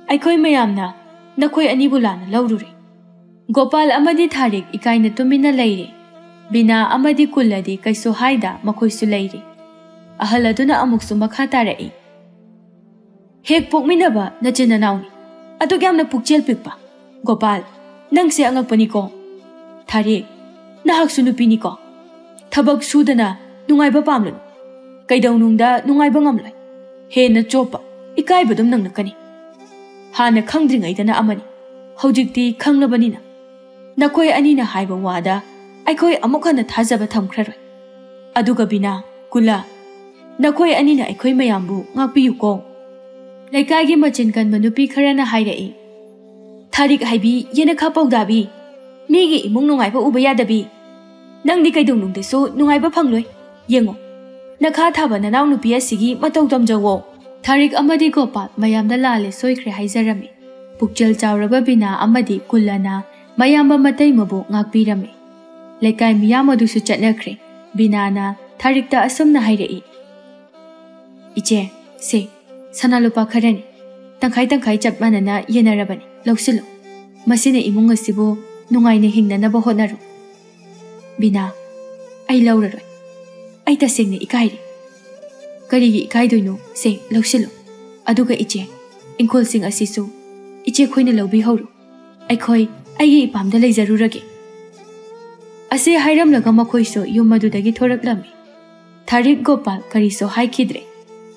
ꯑꯩꯈꯣꯏ ꯃꯌꯥꯝꯅ ꯅꯈꯣꯏ ꯑꯅꯤꯕꯨ ꯂꯥꯟꯅ ꯂꯧꯔꯨꯔꯦ꯫ ꯒꯣꯄꯥꯜ ꯑꯃꯗꯤ ꯊꯥꯔꯤꯛ ꯏꯀꯥꯏꯅ ꯇꯨꯃꯤꯟꯅ ꯂꯩꯔꯦ꯫ ꯕꯤꯅꯥ ꯑꯃꯗꯤ ꯀꯨꯜꯂꯗꯤ ꯀꯩꯁꯨ ꯍꯥꯏꯗ ꯃꯈꯣꯏꯁꯨ ꯂꯩꯔꯦ꯫ ꯑꯍꯜ ꯑꯗꯨꯅ ꯑꯃꯨꯛꯁꯨ ꯃꯈꯥ ꯇꯥꯔꯛꯏ, "ꯍꯦꯛ ꯄꯣꯛꯃꯤꯟꯅꯕ ꯅꯆꯤꯟ ꯅꯅꯥꯎꯅꯤ, ꯑꯗꯨꯛ ꯌꯥꯝꯅ ꯄꯨꯛꯆꯦꯜ ꯄꯤꯛꯄ꯫ ꯒꯣꯄꯥꯜ, ꯅꯪꯁꯦ ꯑꯉꯛꯄꯅꯤꯀꯣ꯫ ꯊꯥꯔꯤꯛ, ꯅꯍꯥꯛꯁꯨ ꯅꯨꯄꯤꯅꯤꯀꯣ꯫ ꯊꯕꯛ ꯁꯨꯗꯅ ꯅꯨꯡꯉꯥꯏꯕ ꯄꯥꯝꯂꯅꯨ꯫ ꯀꯩꯗꯧꯅꯨꯡꯗ ꯅꯨꯡꯉꯥꯏꯕ ꯉꯝꯂꯣꯏ꯫ ꯍꯦꯟꯅ ꯆꯣꯞꯄ, ꯏꯀꯥꯏꯕꯗꯨꯝ ꯅꯪꯂꯛꯀꯅꯤ꯫ ꯍꯥꯟꯅ ꯈꯪꯗ꯭ꯔꯤꯉꯩꯗꯅ ꯑꯃꯅꯤ, ꯍꯧꯖꯤꯛꯇꯤ ꯈꯪꯂꯕꯅꯤꯅ ꯅꯈꯣꯏ ꯑꯅꯤꯅ ꯍꯥꯏꯕ ꯋꯥꯗ ꯑꯩꯈꯣꯏ ꯑꯃꯨꯛ ꯍꯟꯅ ꯊꯥꯖꯕ ꯊꯝꯈ꯭ꯔꯔꯣꯏ꯫ ꯑꯗꯨꯒ ꯕꯤꯅꯥ, ꯀꯨꯂꯥ, ꯅꯈꯣꯏ ꯑꯅꯤꯅ ꯑꯩꯈꯣꯏ ꯃꯌꯥꯝꯕꯨ ꯉꯥꯛꯄꯤꯌꯨꯀꯣ꯫" ꯂꯩꯀꯥꯏꯒꯤ ꯃꯆꯤꯟ ꯀꯟꯕ ꯅꯨꯄꯤ ꯈꯔꯅ ꯍꯥꯏꯔꯛꯏ, "ꯊꯥꯔꯤꯛ ꯍꯥꯏꯕꯤ ꯌꯦꯅꯈꯥ ꯄꯧꯗꯥꯕꯤ, ꯃꯤꯒꯤ ꯏꯃꯨꯡ ꯅꯨꯡꯉꯥꯏꯕ ꯎꯕ ꯌꯥꯗꯕꯤ, ꯅꯪꯗꯤ ꯀꯩꯗꯧꯅꯨꯡꯗꯁꯨ ꯅꯨꯡꯉꯥꯏꯕ ꯐꯪꯂꯣꯏ꯫ ꯌꯦꯡꯉꯣ, ꯅꯈꯥ ꯊꯥꯕ ꯅꯅꯥꯎ ꯅꯨꯄꯤ ꯑꯁꯤꯒꯤ ꯃꯇꯧ ꯇꯝꯖꯧꯋꯣ꯫" ꯊꯥꯔꯤꯛ ꯑꯃꯗꯤ ꯒꯣꯄꯥꯜ ꯃꯌꯥꯝꯗ ꯂꯥꯜꯂꯦ ꯁꯣꯏꯈ꯭ꯔꯦ ꯍꯥꯏꯖꯔꯝꯃꯤ꯫ ꯄꯨꯛꯆꯦꯜ ꯆꯥꯎꯔꯕ ꯕꯤꯅꯥ ꯑꯃꯗꯤ ꯀꯨꯜꯂꯅ ꯃꯌꯥꯝꯕ ꯃꯇꯩꯃꯕꯨ ꯉꯥꯛꯄꯤꯔꯝꯃꯤ꯫ ꯂꯩꯀꯥꯏ ꯃꯤꯌꯥꯝ ꯑꯗꯨꯁꯨ ꯆꯠꯅꯈ꯭ꯔꯦ꯫ ꯕꯤꯅꯥꯅ ꯊꯥꯔꯤꯛꯇ ꯑꯁꯨꯝꯅ ꯍꯥꯏꯔꯛꯏ, "ꯏꯆꯦ, ꯁꯦ, ꯁꯅꯥ ꯂꯨꯄꯥ ꯈꯔꯅꯤ, ꯇꯪꯈꯥꯏ ꯇꯪꯈꯥꯏ ꯆꯞ ꯃꯥꯟꯅꯅ ꯌꯦꯟꯅꯔꯕꯅꯤ, ꯂꯧꯁꯤꯜꯂꯨ꯫ ꯃꯁꯤꯅ ꯏꯃꯨꯡ ꯑꯁꯤꯕꯨ ꯅꯨꯡꯉꯥꯏꯅ ꯍꯤꯡꯅꯅꯕ ꯍꯣꯠꯅꯔꯨ꯫" "ꯕꯤꯅꯥ, ꯑꯩ ꯂꯧꯔꯔꯣꯏ꯫ ꯑꯩ ꯇꯁꯦꯡꯅ ꯏꯀꯥꯏꯔꯦ꯫" "ꯀꯔꯤꯒꯤ ꯏꯀꯥꯏꯗꯣꯏꯅꯣ? ꯁꯦ, ꯂꯧꯁꯤꯜꯂꯨ꯫ ꯑꯗꯨꯒ ꯏꯆꯦ, ꯏꯪꯈꯣꯜꯁꯤꯡ ꯑꯁꯤꯁꯨ ꯏꯆꯦ ꯈꯣꯏꯅ ꯂꯧꯕꯤꯍꯧꯔꯣ꯫ ꯑꯩꯈꯣꯏ ꯑꯩꯒꯤ ꯏꯄꯥꯝꯗ ꯂꯩꯖꯔꯨꯔꯒꯦ꯫" ꯑꯁꯤ ꯍꯥꯏꯔꯝꯂꯒ ꯃꯈꯣꯏꯁꯨ ꯌꯨꯝ ꯑꯗꯨꯗꯒꯤ ꯊꯣꯔꯛꯂꯝꯃꯤ꯫ ꯊꯥꯔꯤꯛ ꯒꯣꯄꯥꯜ ꯀꯔꯤꯁꯨ ꯍꯥꯏꯈꯤꯗ꯭ꯔꯦ꯫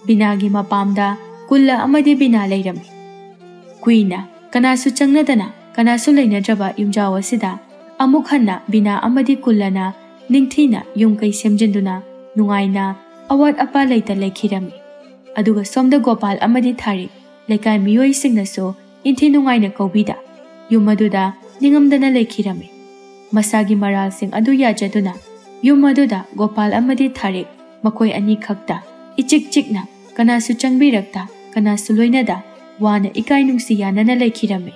ꯕꯤꯅꯥꯒꯤ ꯃꯄꯥꯝꯗ ꯀꯨꯜꯂ ꯑꯃꯗꯤ ꯕꯤꯅꯥ ꯂꯩꯔꯝꯃꯤ꯫ ꯀꯨꯏꯅ ꯀꯅꯥꯁꯨ ꯆꯪꯅꯗꯅ, ꯀꯅꯥꯁꯨ ꯂꯩꯅꯗ꯭ꯔꯕ ꯌꯨꯝꯖꯥꯎ ꯑꯁꯤꯗ ꯑꯃꯨꯛ ꯍꯟꯅ ꯕꯤꯅꯥ ꯑꯃꯗꯤ ꯀꯨꯜꯂꯅ ꯅꯤꯡꯊꯤꯅ ꯌꯨꯝ ꯀꯩ ꯁꯦꯝꯖꯤꯟꯗꯨꯅ ꯅꯨꯡꯉꯥꯏꯅ ꯑꯋꯥꯠ ꯑꯄꯥ ꯂꯩꯇ ꯂꯩꯈꯤꯔꯝꯃꯤ꯫ ꯑꯗꯨꯒ ꯁꯣꯝꯗ ꯒꯣꯄꯥꯜ ꯑꯃꯗꯤ ꯊꯥꯔꯤꯛ ꯂꯩꯀꯥꯏ ꯃꯤꯑꯣꯏꯁꯤꯡꯅꯁꯨ ꯏꯟꯊꯤ ꯅꯨꯡꯉꯥꯏꯅ ꯀꯧꯕꯤꯗ ꯌꯨꯝ ꯑꯗꯨꯗ ꯅꯤꯡꯉꯝꯗꯅ ꯂꯩꯈꯤꯔꯝꯃꯤ꯫ ꯃꯁꯥꯒꯤ ꯃꯔꯥꯜꯁꯤꯡ ꯑꯗꯨ ꯌꯥꯖꯗꯨꯅ ꯌꯨꯝ ꯑꯗꯨꯗ ꯒꯣꯄꯥꯜ ꯑꯃꯗꯤ ꯊꯥꯔꯤꯛ ꯃꯈꯣꯏ ꯑꯅꯤꯈꯛꯇ ꯏꯆꯤꯛ ꯆꯤꯛꯅ, ꯀꯅꯥꯁꯨ ꯆꯪꯕꯤꯔꯛꯇ, ꯀꯅꯥꯁꯨ ꯂꯣꯏꯅꯗ ꯋꯥꯅ ꯏꯀꯥꯏ ꯅꯨꯡꯁꯤ ꯌꯥꯅꯅ ꯂꯩꯈꯤꯔꯝꯃꯤ꯫